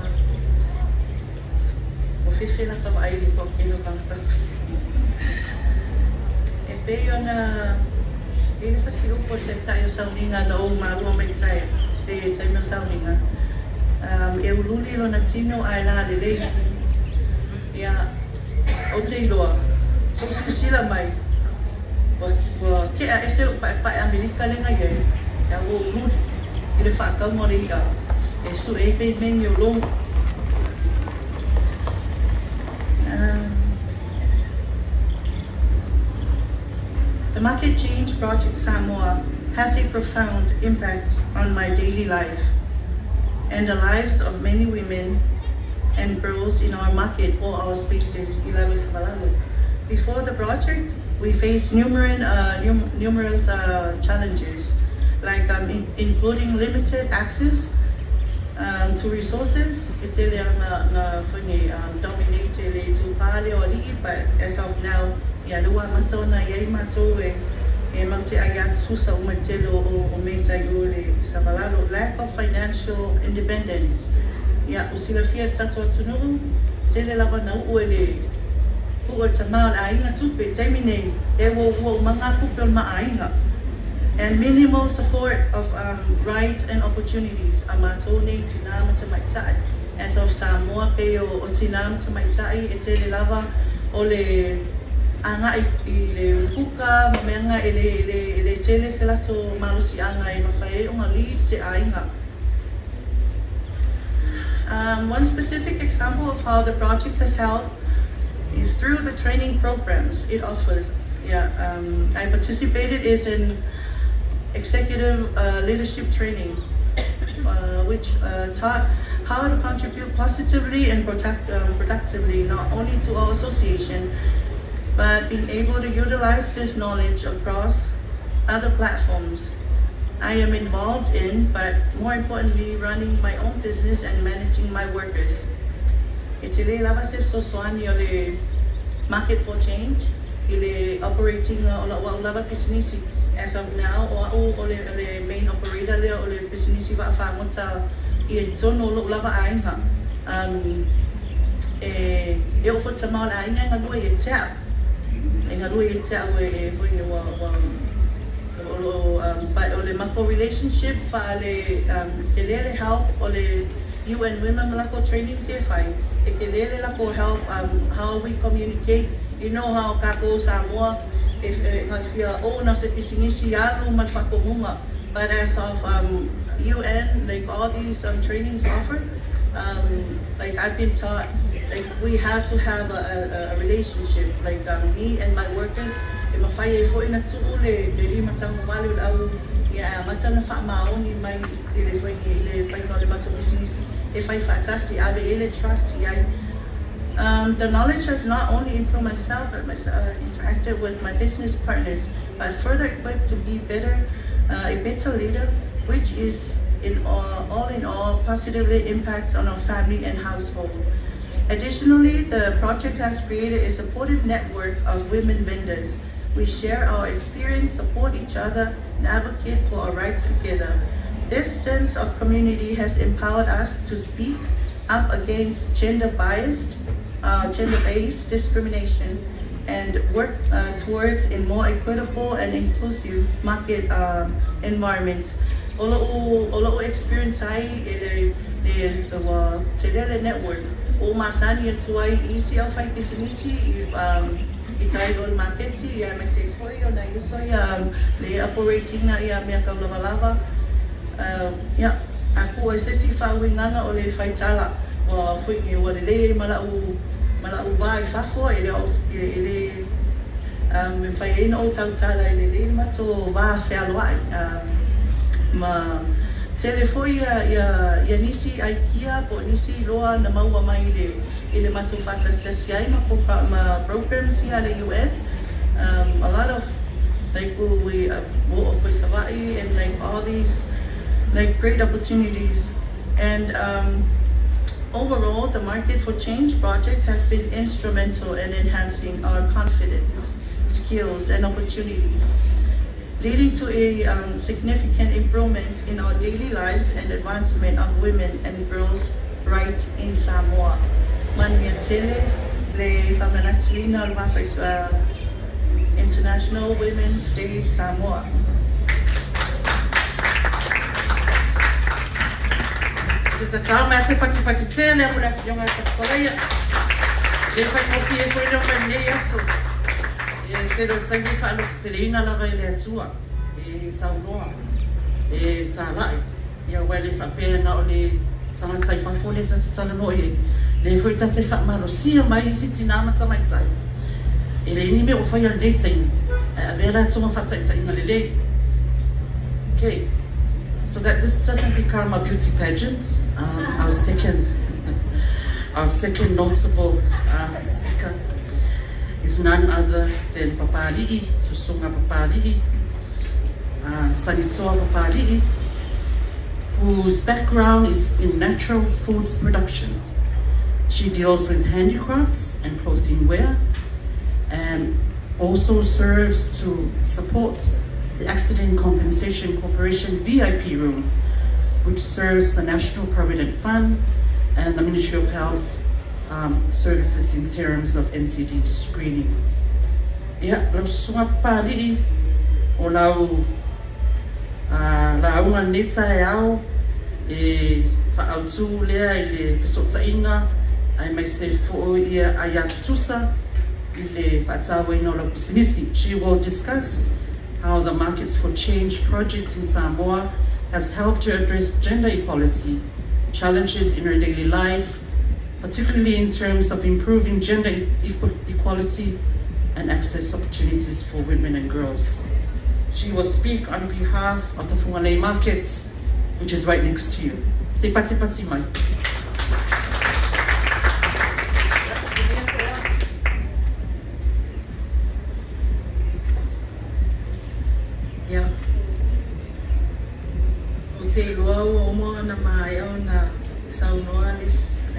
Ua fefe la ka vaai i le toatele o tagata. E pei ona i ai le fasiupu a le Taitai o Sauniga na ou malua mai tai te taimi o Sauniga, e uliuli lona tino ae lalelei. Ia, ou te iloa, sou silasila mai, ua, ua kea ese lou paepae Amerika lea na i ai, a ua uliuli i le faatauga o le i'a e sue ai pe meni o lou. The Market Change Project Samoa has a profound impact on my daily life and the lives of many women and girls in our market or our spaces i lalo i Savalalo. Before the project, we faced numerous challenges, like including limited access to resources. E tele nga foi dominate le itupa le o ali'i, but as of now, ia lua matou na iai matou e mau te ai atusa uma tele o mea i o le Savalalo. Lack of financial independence. Ia, o silafia le tatou atunuu, tele lava na uu e le uu e tamā o le aiga tupe, taimi nei, e ua ua umaga tupe o le maaiga. And minimal support of rights and opportunities a matou nei tinā ma tamaitai. As of Samoa pe o tinā ma tamaitai e tele lava o le agai i le puka ma meaga e le tele se latou malosiaga e mafai ai ona lead se aiga. One specific example of how the project has helped is through the training programs it offers. Yeah, I participated is in executive leadership training, which taught how to contribute positively and productively not only to our association, but being able to utilize this knowledge across other platforms I am involved in, but more importantly, running my own business and managing my workers. E tele lava se fesoasoani o le Market for Change i le operating o lau au lava pisinisi. As of now, o au o le main operator lea o le pisinisi vaafagota i e tonu o lou lava aiga. E o fo tamā o le aiga e galue ia te au. E galue ia te au e foi ua o lo but o le matou relationship fa le ke lele help o le UN Women ma lako trainings e fai e ke lele lako help how we communicate, you know how kako Samoa if nga fia o na se pisinisi alu ma whakomunga, but as of UN, like all these trainings offered, like I've been taught, like we have to have a relationship, like me and my workers, e mafai ai foi na tuu le lima tago vale o le au ia mata na faamaoni mai i le foi i le faiga o le matou pisinisi e fai faatasi ave e le trust i ai. The knowledge has not only improved myself, but interacted with my business partners, but further equipped to be a better leader, which is in all positively impacts on our family and household. Additionally, the project has created a supportive network of women vendors. We share our experience, support each other, and advocate for our rights together. This sense of community has empowered us to speak up against gender-based discrimination and work towards a more equitable and inclusive market environment. O lou experience ai e le ua tele le network o masani atu ai isi au fai pisinisi i tai o le maketi ia me se foi o na uso ia le operating na ia mea kau lava lava ia aku o se si faauigaga o le faitala ua foi ua lelei ai ma la'u va i fafo e le e le e fai ai na ou tautala e lelei le matou va fealoa'i ma tele foi ia nisi aikia po o nisi loa na maua mai i le matou fa'atasitasi ai ma programs ia le UN, a lot of like we o koe Sava'i and like all these like great opportunities. And overall, the Market for Change project has been instrumental in enhancing our confidence, skills, and opportunities, leading to a significant improvement in our daily lives and advancement of women and girls' rights in Samoa. Manuia tele le faamanatuina o le International Women's Day Samoa. Te tatau mea se patipati tele a le afioga e Fatafalaia. Le fai mofi e koe leo mai nei aso. E tele o taimi whaaloki lava i le atua. E sauloa. E tālai. Ia wai le whapea na o le tagata i fafo le tatatala no e. Le foi tate whaamalosia mai i si tina ma tamaitai. E le ini me o whai al nei taimi. A vela tonga whataita inga le lei. Okay. So that this doesn't become a beauty pageant, our second Our second notable speaker is none other than Papali'i, Susunga Papali'i, Sanitoa Papali'i, whose background is in natural foods production. She deals with handicrafts and clothing wear and also serves to support the Accident Compensation Corporation VIP room, which serves the National Provident Fund and the Ministry of Health services in terms of NCD screening. Ia, lau susuga Papali'i, o lau lauga i lenei taeao e faaautu lea i le fesootaiga aemaise foi ia aiā tutusa i le faatauaina o lau pisinisi. She will discuss how the Markets for Change project in Samoa has helped to address gender equality challenges in her daily life, particularly in terms of improving gender equality and access opportunities for women and girls. She will speak on behalf of the Fugalei Markets, which is right next to you. Se pati pati mai. Ia. Ou te iloa ua uma ona maea ona saunoa le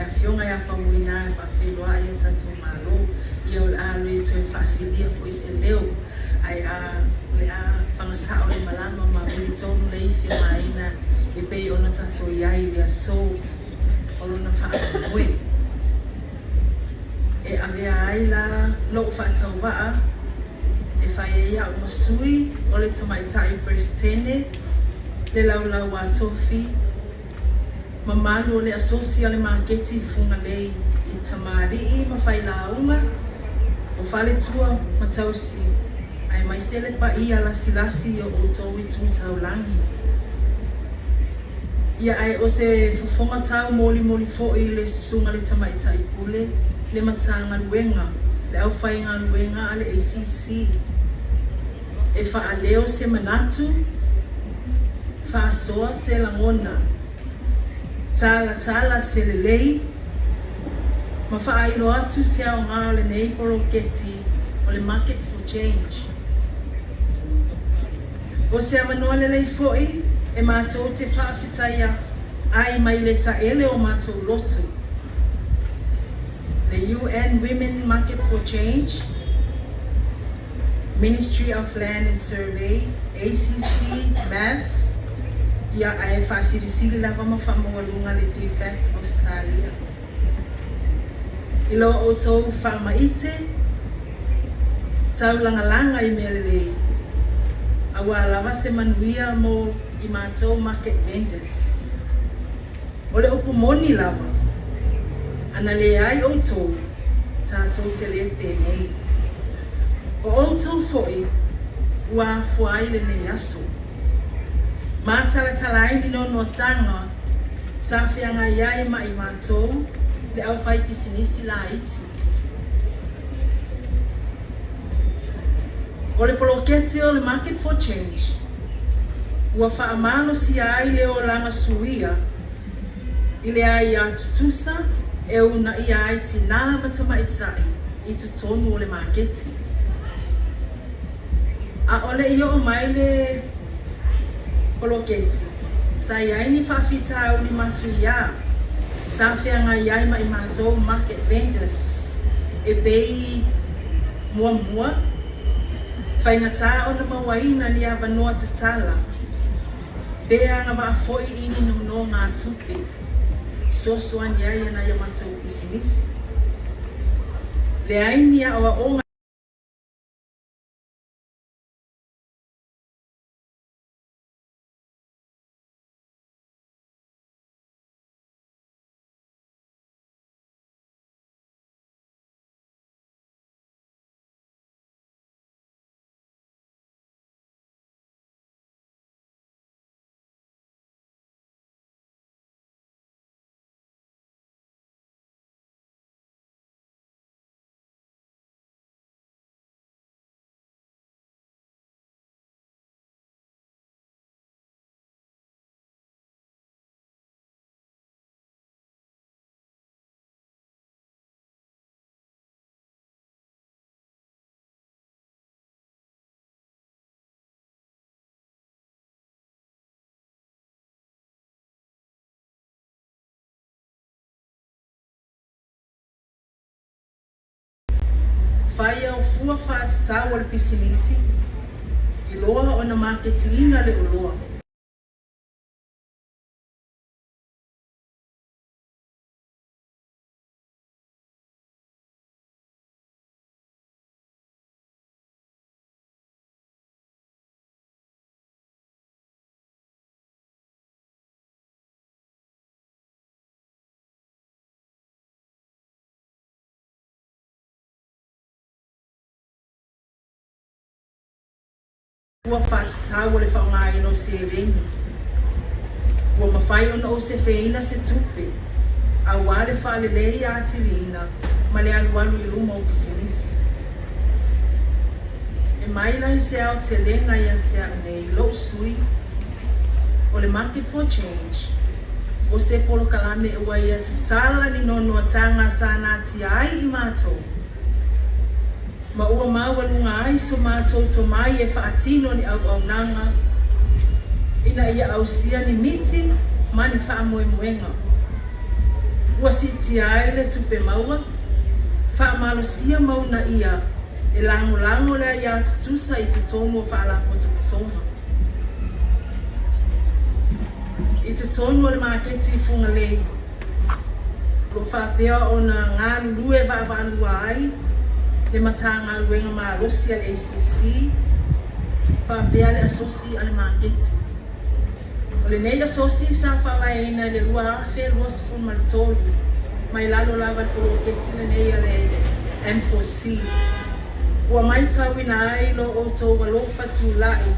Afioga ia Faumuina e faafeiloai e tatou Malo. Ia o le a le toe faasilia foi se leo, ae a o le a fagasao le malama ma vili tonu le ifi o Maina e pei ona tatou i ai i le aso o lona faamoemoe. E avea ai la lou faatauvaa e fai ai a'u ma sui o le Tamaitai Peresetene, le Laulau a Tofi, mamalu o le Asosi a le Maketi i Fugalei i tamalii ma failauga o faletua ma tausi, aemaise le paia lasilasi o outou i tu taulagi. Ia ae o se fofoga taumolimoli foi i le susuga le Tamaitai Pule, le Matagaluega, le aufaigaluega a le ACC, e faaleo se manatu, faasoa se lagona, talatala se lelei, ma faailoa atu se aoga o lenei poloketi o le Market for Change. O se avanoa lelei foi e matou te faafetaia ai mai le taele o matou loto le UN Women Market for Change, Ministry of Land and Survey, ACC, MAV, ia ae faasilisili lava ma faamaualuga le DFAT Australia. I lo outou faamaite taulagalaga i mea lelei, auā lava se manuia mo i matou market vendors. O le upu moni lava, ana leai outou, tatou te le penei. O outou foi ua afua ai lenei aso. Matalatala ai ni noanoataga sa feagai ai ma i matou le aufaipisinisi laiti. O le poloketi o le Market for Change ua faamalosia ai le olaga suia i le aiā tutusa e uunaia ai tinā ma tamaitai i totonu o le maketi. A o le i oo mai le poloketi, sa i ai ni faafitauli matuiā sa feagai ai ma i matou market vendors e pei muamua, faigata ona mauaina ni avanoa tatala pe agavaa foi i ni nonogatupe fesoasoani ai ana ia matou pisinisi. Leai ni aoaoga faia o fua faatatau o le pisinisi, i loa ona maketiina le oloa. Fua faatatau o le faaaogaina o seleni. Ua mafai ona ou sefeina se tupe auā le faaleleia atiliina ma le alualu i luma o pisinisi. E mai la i se aotelega ia te a'u nei, lo'u sui, o le Market for Change, o se polokalame ua ia tatala ni noanoataga sa natia ai i matou, ma ua maualuga ai so matou tomai e faatino ni auaunaga ina ia ausia ni miti ma ni faamoemoega. Ua siitia ai le tupe maua, faamalosia ma uunaia e lagolago le aiā tutusa i totonu o faalapotopotoga. I totonu o le maketi i Fugalei, o lo o faapea ona galulue vaavaalua ai le Matagaluega malosi a le ACC faapea le Asosi a le Maketi. O lenei asosi sa faavaeina i le 2023 mai lalo lava i le poloketi lenei a le M4C. Ua matauina ai lo outou alofa tulai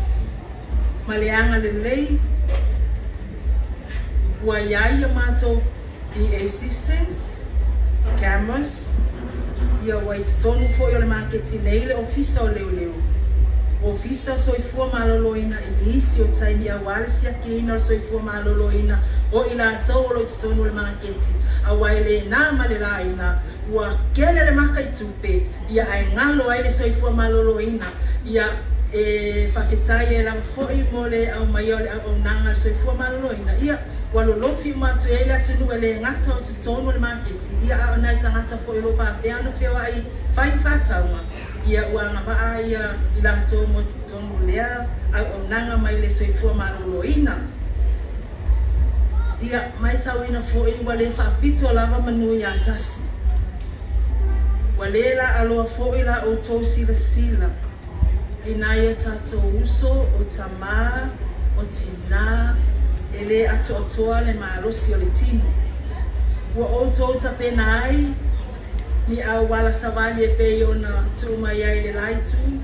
ma le agalelei ua i ai a matou PA systems, cameras, ia ua i totonu foi o le maketi nei le Ofisa o Leoleo, Ofisa o Soifua Maloloina i nisi o taimi auā le siakiina o le soifua maloloina o i latou o lo o i totonu o le maketi, auā e le na ma le laina ua tele le maka i tupe, ia ae galo ai le soifua maloloina. Ia e faafetai ai lava foi mo le aumaia o le auaunaga a le soifua maloloina, ia ua lolofi uma atu i ai le atunuu e le gata o totonu o le maketi, ia a o nai tagata foi o lo o faapea ona feoai fai faatauga, ia ua agavaa ia i latou mo totonu o lea auaunaga mai le soifua maloloina. Ia matauina foi ua le faapito lava manu ia tasi. Ua le laaloa foi la outou silasila i nai o tatou uso o tamā, o tinā, e le atoatoa le malosi o le tino. Ua outou tapena ai ni auala savali e pei ona tuu mai ai le la itu,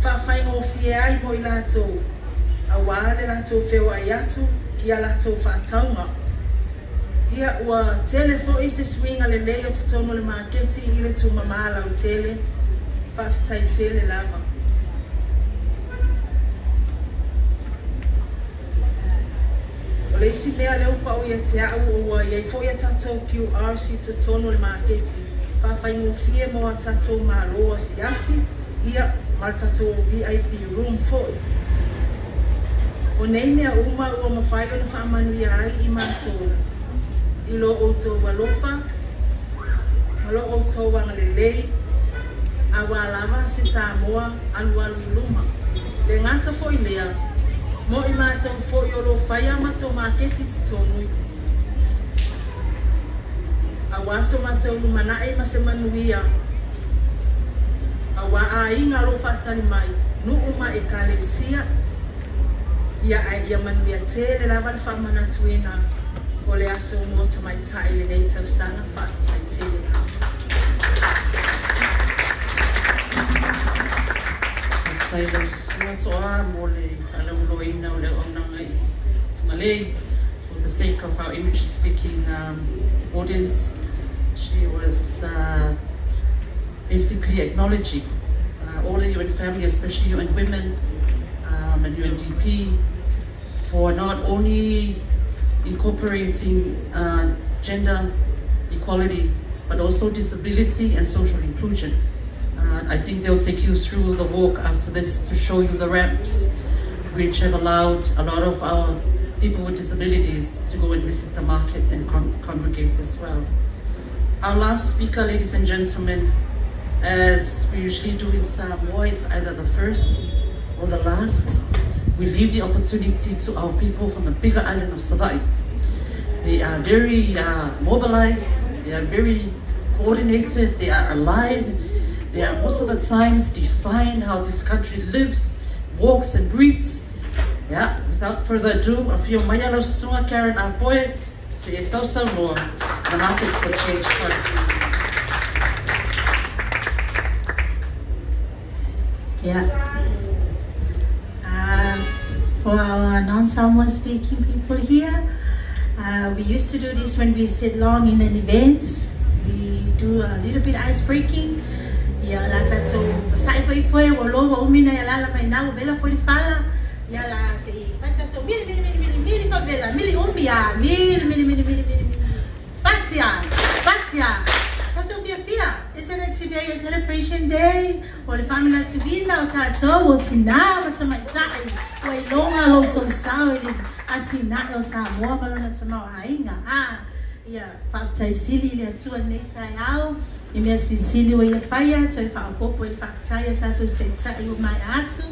faafaigofie ai mo i latou, auā le latou feoai atu i a latou faatauga. Ia, ua tele foi se suiga lelei o totonu o le maketi i le tumamā lautele. Faafetai tele lava. O le isi mea lea ua pau ia te a'u ua i ai foi a tatou QRs i totonu o le maketi, faafaigofie mo a tatou malo asiasi, ia, ma le tatou VIP room foi. O nei mea uma ua mafai ona faamanuia ai i matou i lo outou alofa ma lo outou agalelei, auā lava se Samoa alualu i luma. Le gata foi lea, mo i matou foi o lo o fai a matou maketi i totonu, auā so matou lumanai ma se manuia, auā aiga o lo o faatali mai, nuu ma ekalesia, ia ae ia manuia tele lava le faamanatuina o le aso mo tamaitai i lenei tausaga. Faafetai tele lava. Faafetai i lau susuga Toa mo le faalauiloaina o le auaunaga i Fugalei. For the sake of our English speaking audience, she was basically acknowledging all the UN family, especially UN Women and UNDP, for not only incorporating gender equality, but also disability and social inclusion. I think they'll take you through the walk after this to show you the ramps, which have allowed a lot of our people with disabilities to go and visit the market and congregate as well. Our last speaker, ladies and gentlemen, As we usually do in Samoa, it's either the first or the last. We leave the opportunity to our people from the bigger island of Savai'i. They are very mobilized, they are very coordinated, they are alive. They are most of the times define how this country lives, walks and breathes. Yeah, without further ado, afio mai lau susuga Karen Apoe, se i e sausaunoa, the Markets for Change project. Yeah. For our non-Samoan speaking people here, we used to do this when we sit long in an event. We do a little bit ice breaking. Ia la tatou sa'i foefoe ua loa ua umi nai alala mai ina ua vela foi le fala. Ia la se'i fai tatou mili mili mili mili mili faavela mili umi a mili mili mili mili mili mili fatia fatia. Tatou fiafia. Isn't it today a celebration day? O le faamanatuina o tatou o tinā ma tamaitai ua iloga lo outou sao i le atinae o Samoa ma lona tamaoaiga. A ia faafetai sili i le Atua i lenei taeao i mea silisili ua ia faia toe faaopoopo i le faafetai a tatou taitai ua maea atu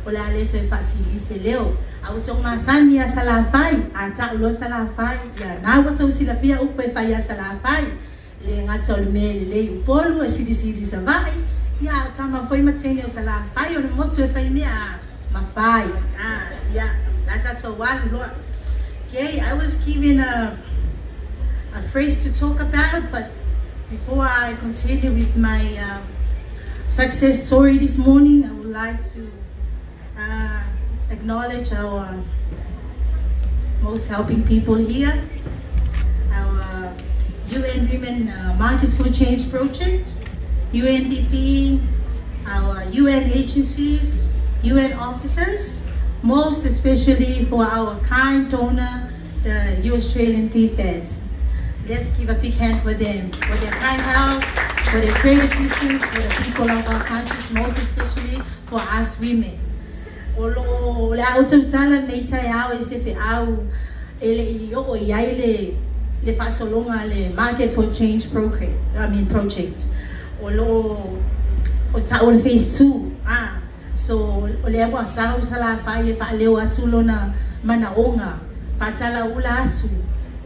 o le a le toe faasili se leo. A ua tou masani ia Salafai, a ta'u loa Salafai, ia na ua tou silafia upu e fai ia Salafai. E le gata o le mea e lelei i Upolu, e silisili i Savaii, ia a o tama foi ma teine o Salafai o le motu e fai mea a mafai. A, ia, la tatou alu loa. Okay, I was given a phrase to talk about, but before I continue with my success story this morning, I would like to acknowledge our most helping people here, our UN Women Markets for Change project, UNDP, our UN agencies, UN officers, most especially for our kind donor, the Australian DFAT. Let's give a big hand for them, for their kind help, for their great assistance, for the people of our countries, most especially for us women. O lo le au tautala nei taeao e se feau e le i oo i ai le faasologa le Market for Change program, I mean project. O lo o ta'u le phase 2. Ah, so o lea ua sau Salafai e faaleo atu lona manaoga faatalaula atu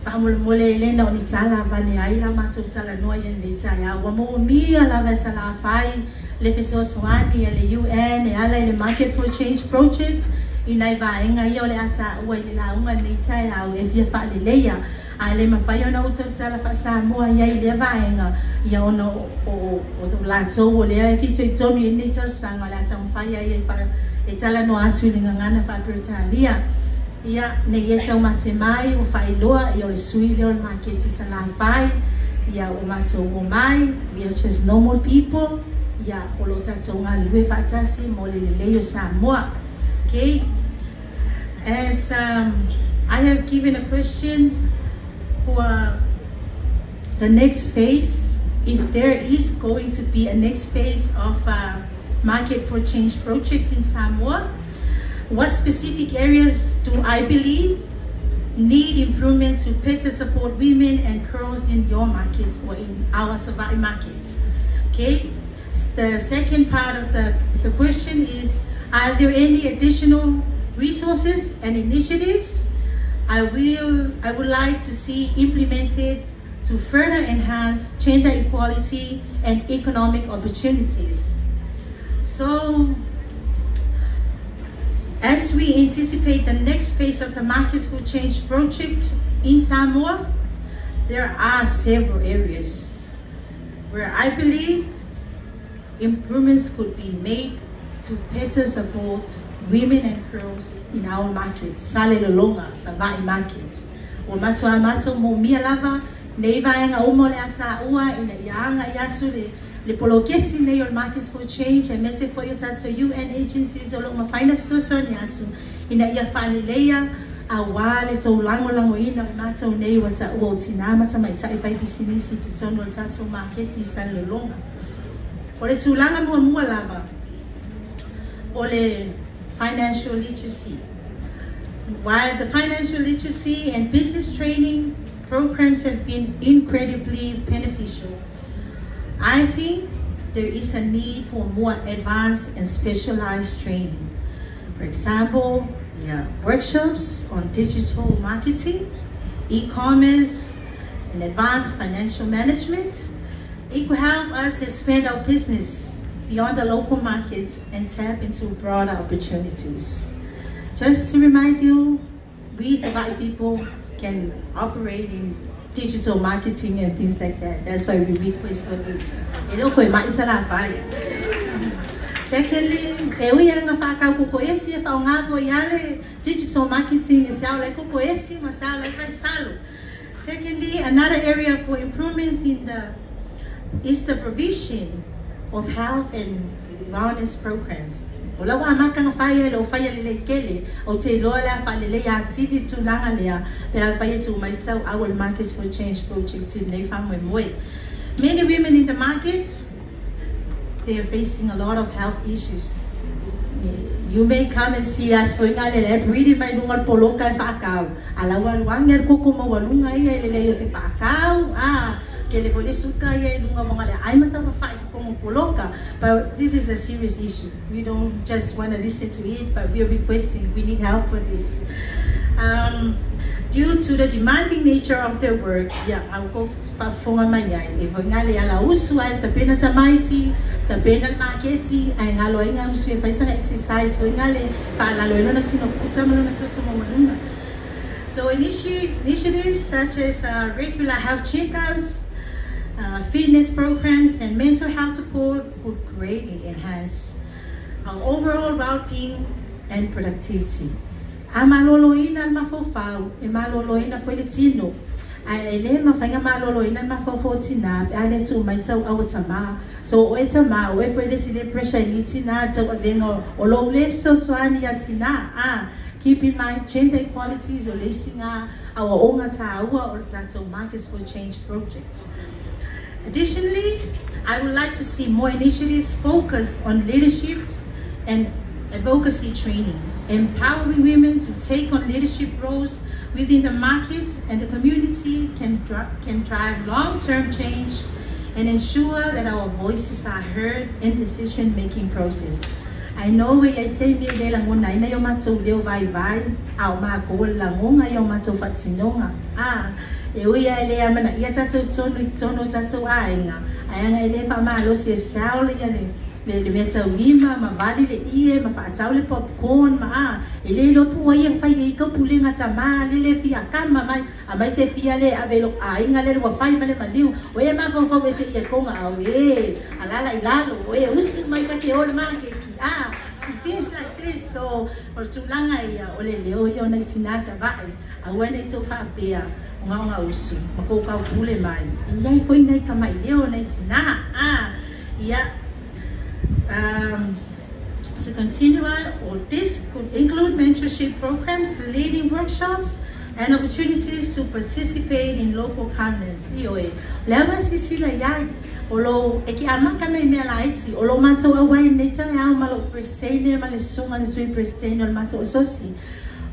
faamolemole e lena o ni tala avane ai la matou talanoa ia lenei taeao ua moomia lava e Salafai le fesoasoani a le UN e ala i le Market for Change project i nai vaega ia o le a taua i le lauga lenei taeao e fia faaleleia a le mafai ona ou tautala faa-Samoa ia i lea vaega ia ona o latou o lea e fitoitonu i lenei tausaga o le a taumafai ai e e talanoa atu i le gagana faa-Peretania. Ia, nei e taumate mai ua faailoa ia o le sui lea o le maketi Salafai ia ua matou o mai. We are just normal people ia o lo tatou galulue faatasi mo le lelei o Samoa. Okay. As I have given a question for the next phase, if there is going to be a next phase of Market for Change projects in Samoa, what specific areas do I believe need improvement to better support women and girls in your markets or in our Savai'i markets? Okay. The second part of the question is, are there any additional resources and initiatives I would like to see implemented to further enhance gender equality and economic opportunities? So, as we anticipate the next phase of the Markets for Change project in Samoa, there are several areas where I believe improvements could be made to better support women and girls in our markets, Salelologa, Savai'i markets. Ua matua matou moomia lava nei vaega uma o le a taua ina ia agai atu le poloketi nei o le Markets for Change aemaise foi o tatou UN agencies o loo mafai ona fesoasoani atu ina ia faaleleia auā le tou lagolagoina o matou nei ua taua o tinā ma tamaitai faipisinisi i totonu o le tatou maketi i Salelologa. O le tulaga muamua lava o le financial literacy. While the financial literacy and business training programs have been incredibly beneficial, I think there is a need for more advanced and specialized training. For example, workshops on digital marketing, e-commerce, and advanced financial management. It could help us expand our business beyond the local markets and tap into broader opportunities. Just to remind you, we Savaii people can operate in digital marketing and things like that. That's why we request for this. E le koe mai sa la vai. Secondly, e ui anga whakau koko esi e whaonga fo iale digital marketing e sao lai koko esi ma sao lai whai salo. Secondly, another area for improvement in the is the provision of health and wellness programs. O la wa maka nga whaia lo whaia le le kele o te loa lea wha le ia tili tūlanga lea pe a whaia tu mai tau our Markets for Change project i nei whamwe moe. Many women in the markets, they are facing a lot of health issues. You may come and see us for nga le le bridi mai lunga poloka e whakau. Ala waluangi al koko ma walunga ia le le yo se whakau. Ah, ke le vole suka ia i lunga wanga le ai masa whai koko mo poloka. But this is a serious issue. We don't just want to listen to it, but we are requesting, we need help for this. Due to the demanding nature of their work, yeah, au ko whafonga mai ai. E vangale ala usu ai ta pena tamaiti, ta pena maketi, ai ngalo ai ngā usu e whaisanga exercise, vangale whaalalo e lona tino puta ma lona toto mawalunga. So initiatives such as regular health checkups, fitness programs, and mental health support would greatly enhance our overall well-being and productivity. A malolo ina le mafaufau, e malolo ina foi le tino. A e le mawhainga malolo ina le mafaufau tina, pe a le tu mai tau au tama. So o e tama, o e foi le sile pressure ni tina, tau avenga o lo le fesoasoani ia tina. Ah, keep in mind gender equalities o le singa aua onga tāua o le tātou Markets for Change project. Additionally, I would like to see more initiatives focused on leadership and advocacy training, empowering women to take on leadership roles within the markets and the community can drive long-term change and ensure that our voices are heard in decision-making process. I know we ai te mi le langona ina yo matou leo vai vai au ma ko langonga yo matou fatinonga. Ah, e ui ai le amana ia tatou tonu i tonu tatou aiga. Ai anga e le wha malo se sao le ia le mea taulima, ma vali le ie, ma whaatau le popcorn, ma a, e le lopu ai e whai i ka pulenga tama, le le fia kama mai, a mai se fia le avelo a inga le ua whai ma le maliu, o e ma fau e se ia konga au e, alala i lalo, o e usu mai ka ke ole ma ke ki a, see things like this, so, o tūlanga ia, o le leo ia o nei tinasa vai, a ua nei tau whaapea, o ngā ngā usu, ma kou kau pule mai, i ai foi nei ka mai leo nei tina, a, ia, to continue on, or this could include mentorship programs, leading workshops, and opportunities to participate in local governance. Ioe, lea sisila iai, o lo, e ki amaka me mea laiti, o lo matou auai nei tae au ma lo presidente, ma le sunga le sui presidente o le matou asosi.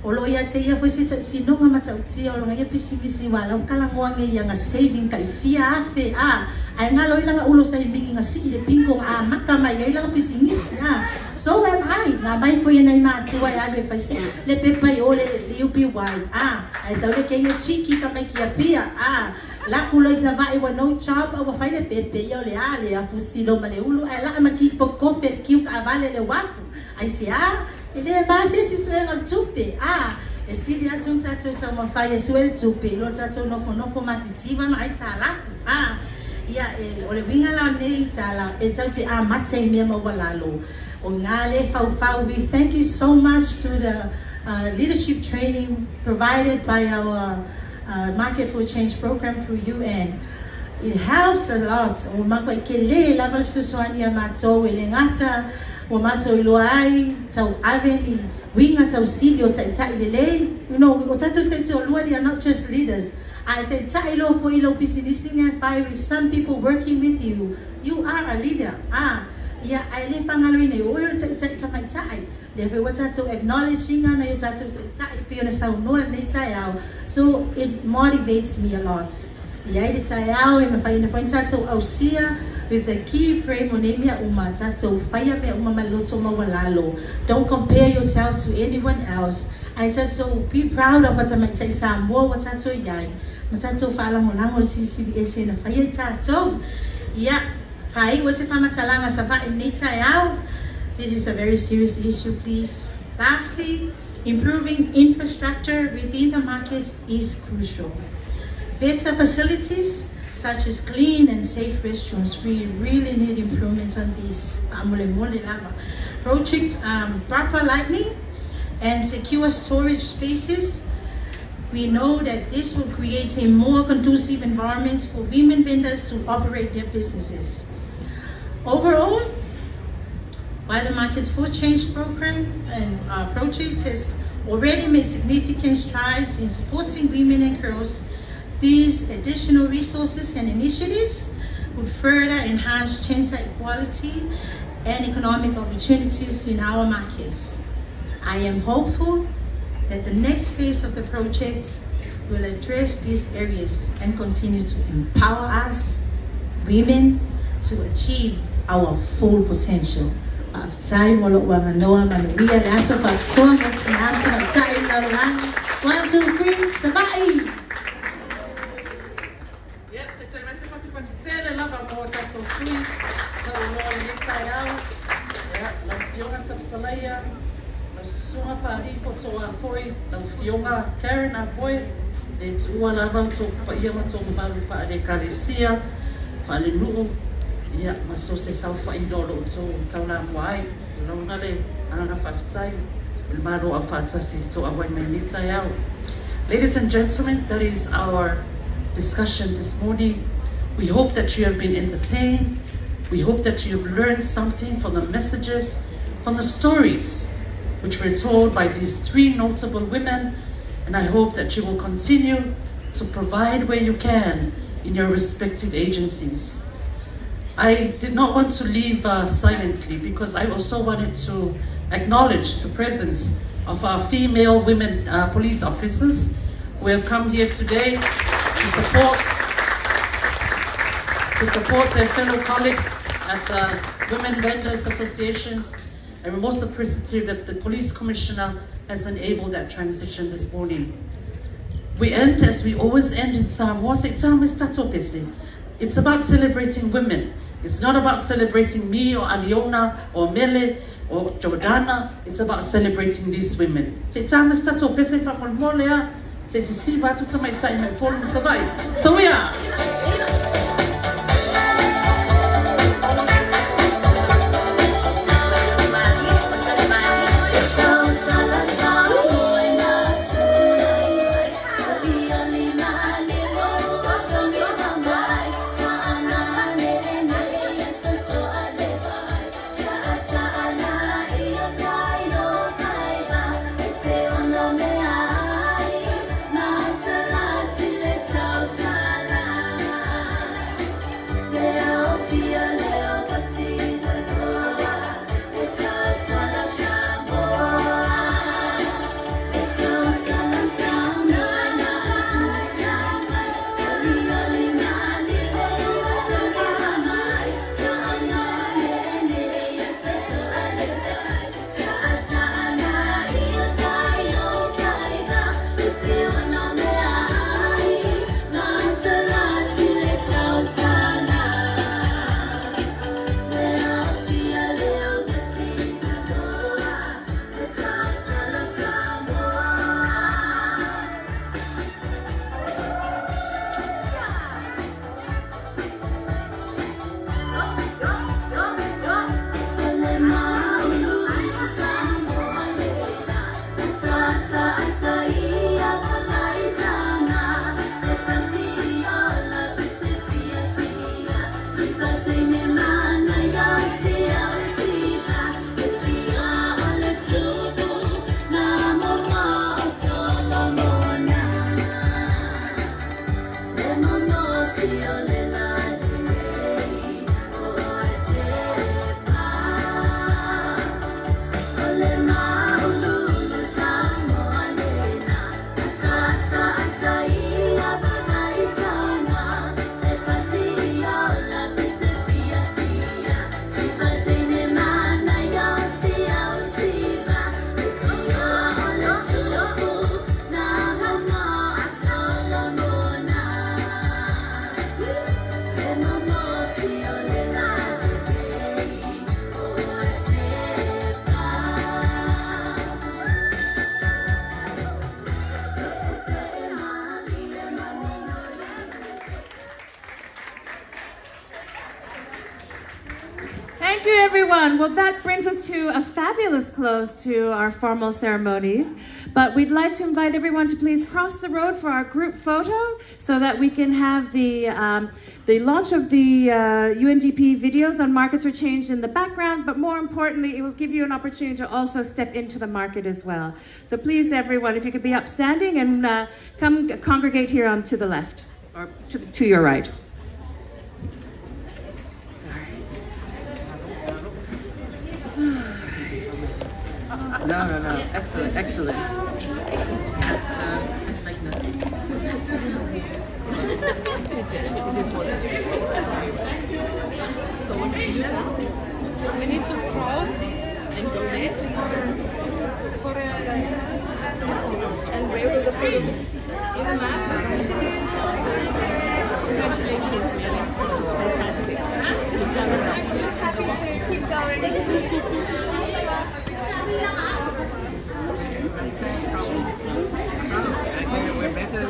O lo ia te ia foi se tau ma tautia o lo ngaia pisimisi wa lau kalangoa nge ia nga saving kai fia afe a ai ngalo ilanga ulo sa mingi nga si le pinko a maka mai ia ilanga pisimisi a so am I nga mai foi nei matua ia le fai se le pepa i ole le UPY a ai sa le ke ia chiki ka mai kia pia a la kulo isa vai wa no job wa fai le pepe ia le a le afusilo ma le ulu ai la ma ki po kofe ki ka vale le wafu ai se a ele ma se si suenga le tupe a e sili atu tatou tau mawhai e sue le tupe lo tatou nofo nofo matitiva ma ai tālafu a ia e o le winga la nei tala e tau te a mate i mea maua lalo o ngā le whau. We thank you so much to the leadership training provided by our Market for Change program through UN. It helps a lot. O mako e ke le lava le fesoasoani ia matou e le gata o matou iloa ai tau ave ni winga tau sili o taitai lelei. You know, o tatou taitolua, they are not just leaders. A taitai lo foi lo pisinisi nga fai with some people working with you. You are a leader. Ah, ia ai le whangalo ina o le taitai tamaitai. Le foi wa tatou acknowledging na yo tatou taitai pe ona saunoa nei tai au. So it motivates me a lot. Ia i le tai au e mawhai ina foi tatou ausia With the key frame o nei mea uma, tatou faia mea uma ma le loto maualalo. Don't compare yourself to anyone else. Ae tatou be proud of tamaitai Samoa ua tatou iai. Ma tatou faalagolago le Silisili Ese na faia i tatou. Ia, faaiu ai se faamatalaga Savaii i lenei taeao. This is a very serious issue, please. Lastly, improving infrastructure within the market is crucial. Better facilities such as clean and safe restrooms. We really need improvements on this. Projects, proper lighting and secure storage spaces. We know that this will create a more conducive environment for women vendors to operate their businesses. Overall, while the Markets for Change program and project has already made significant strides in supporting women and girls, these additional resources and initiatives would further enhance gender equality and economic opportunities in our markets. I am hopeful that the next phase of the project will address these areas and continue to empower us, women, to achieve our full potential. Faafetai mo lou avanoa manuia le aso faapitoa mo tinā ma tamaitai i le lalolagi. One, two, three, Savaii! Ia, se tai mai se patipati tele lava mo tatou sui taualoa i lenei taeao. Ia, lau Afioga Tafisalaia, lau Susuga Paris Poto Afoe, lau Afioga Karen Apoe, le tuua lava o tou paia ma tou mamalu faale-Ekalesia, faale-nuu, ia, ma so o se saofaiga o lo o outou taulamua ai. O launa le agaga faafetai o le Malo Aufaatasi i le tou auai mai i lenei taeao. Ladies and gentlemen, that is our discussion this morning. We hope that you have been entertained. We hope that you have learned something from the messages, from the stories which were told by these three notable women. And I hope that you will continue to provide where you can in your respective agencies. I did not want to leave silently because I also wanted to acknowledge the presence of our female women police officers who have come here today to support their fellow colleagues at the Women Vendors Associations. And we're most appreciative that the police commissioner has enabled that transition this morning. We end as we always end in Samoa. It's about celebrating women. It's not about celebrating me or Aliona or Mele or Jordana. It's about celebrating these women. Se sisiva atu tamaitai mai Upolu ma Savaii. So we are. done. Well, that brings us to a fabulous close to our formal ceremonies. But we'd like to invite everyone to please cross the road for our group photo so that we can have the launch of the UNDP videos on Markets for Change in the background. But more importantly, it will give you an opportunity to also step into the market as well. So please, everyone, if you could be upstanding and come congregate here on to the left or to your right. No. Excellent, excellent. So what do we do now? We need to cross and go there for a And where will the photos in the map? Congratulations, Mary. This is fantastic. You've done well. Happy to keep going. We're better.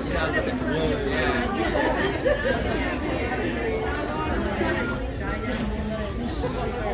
Yeah.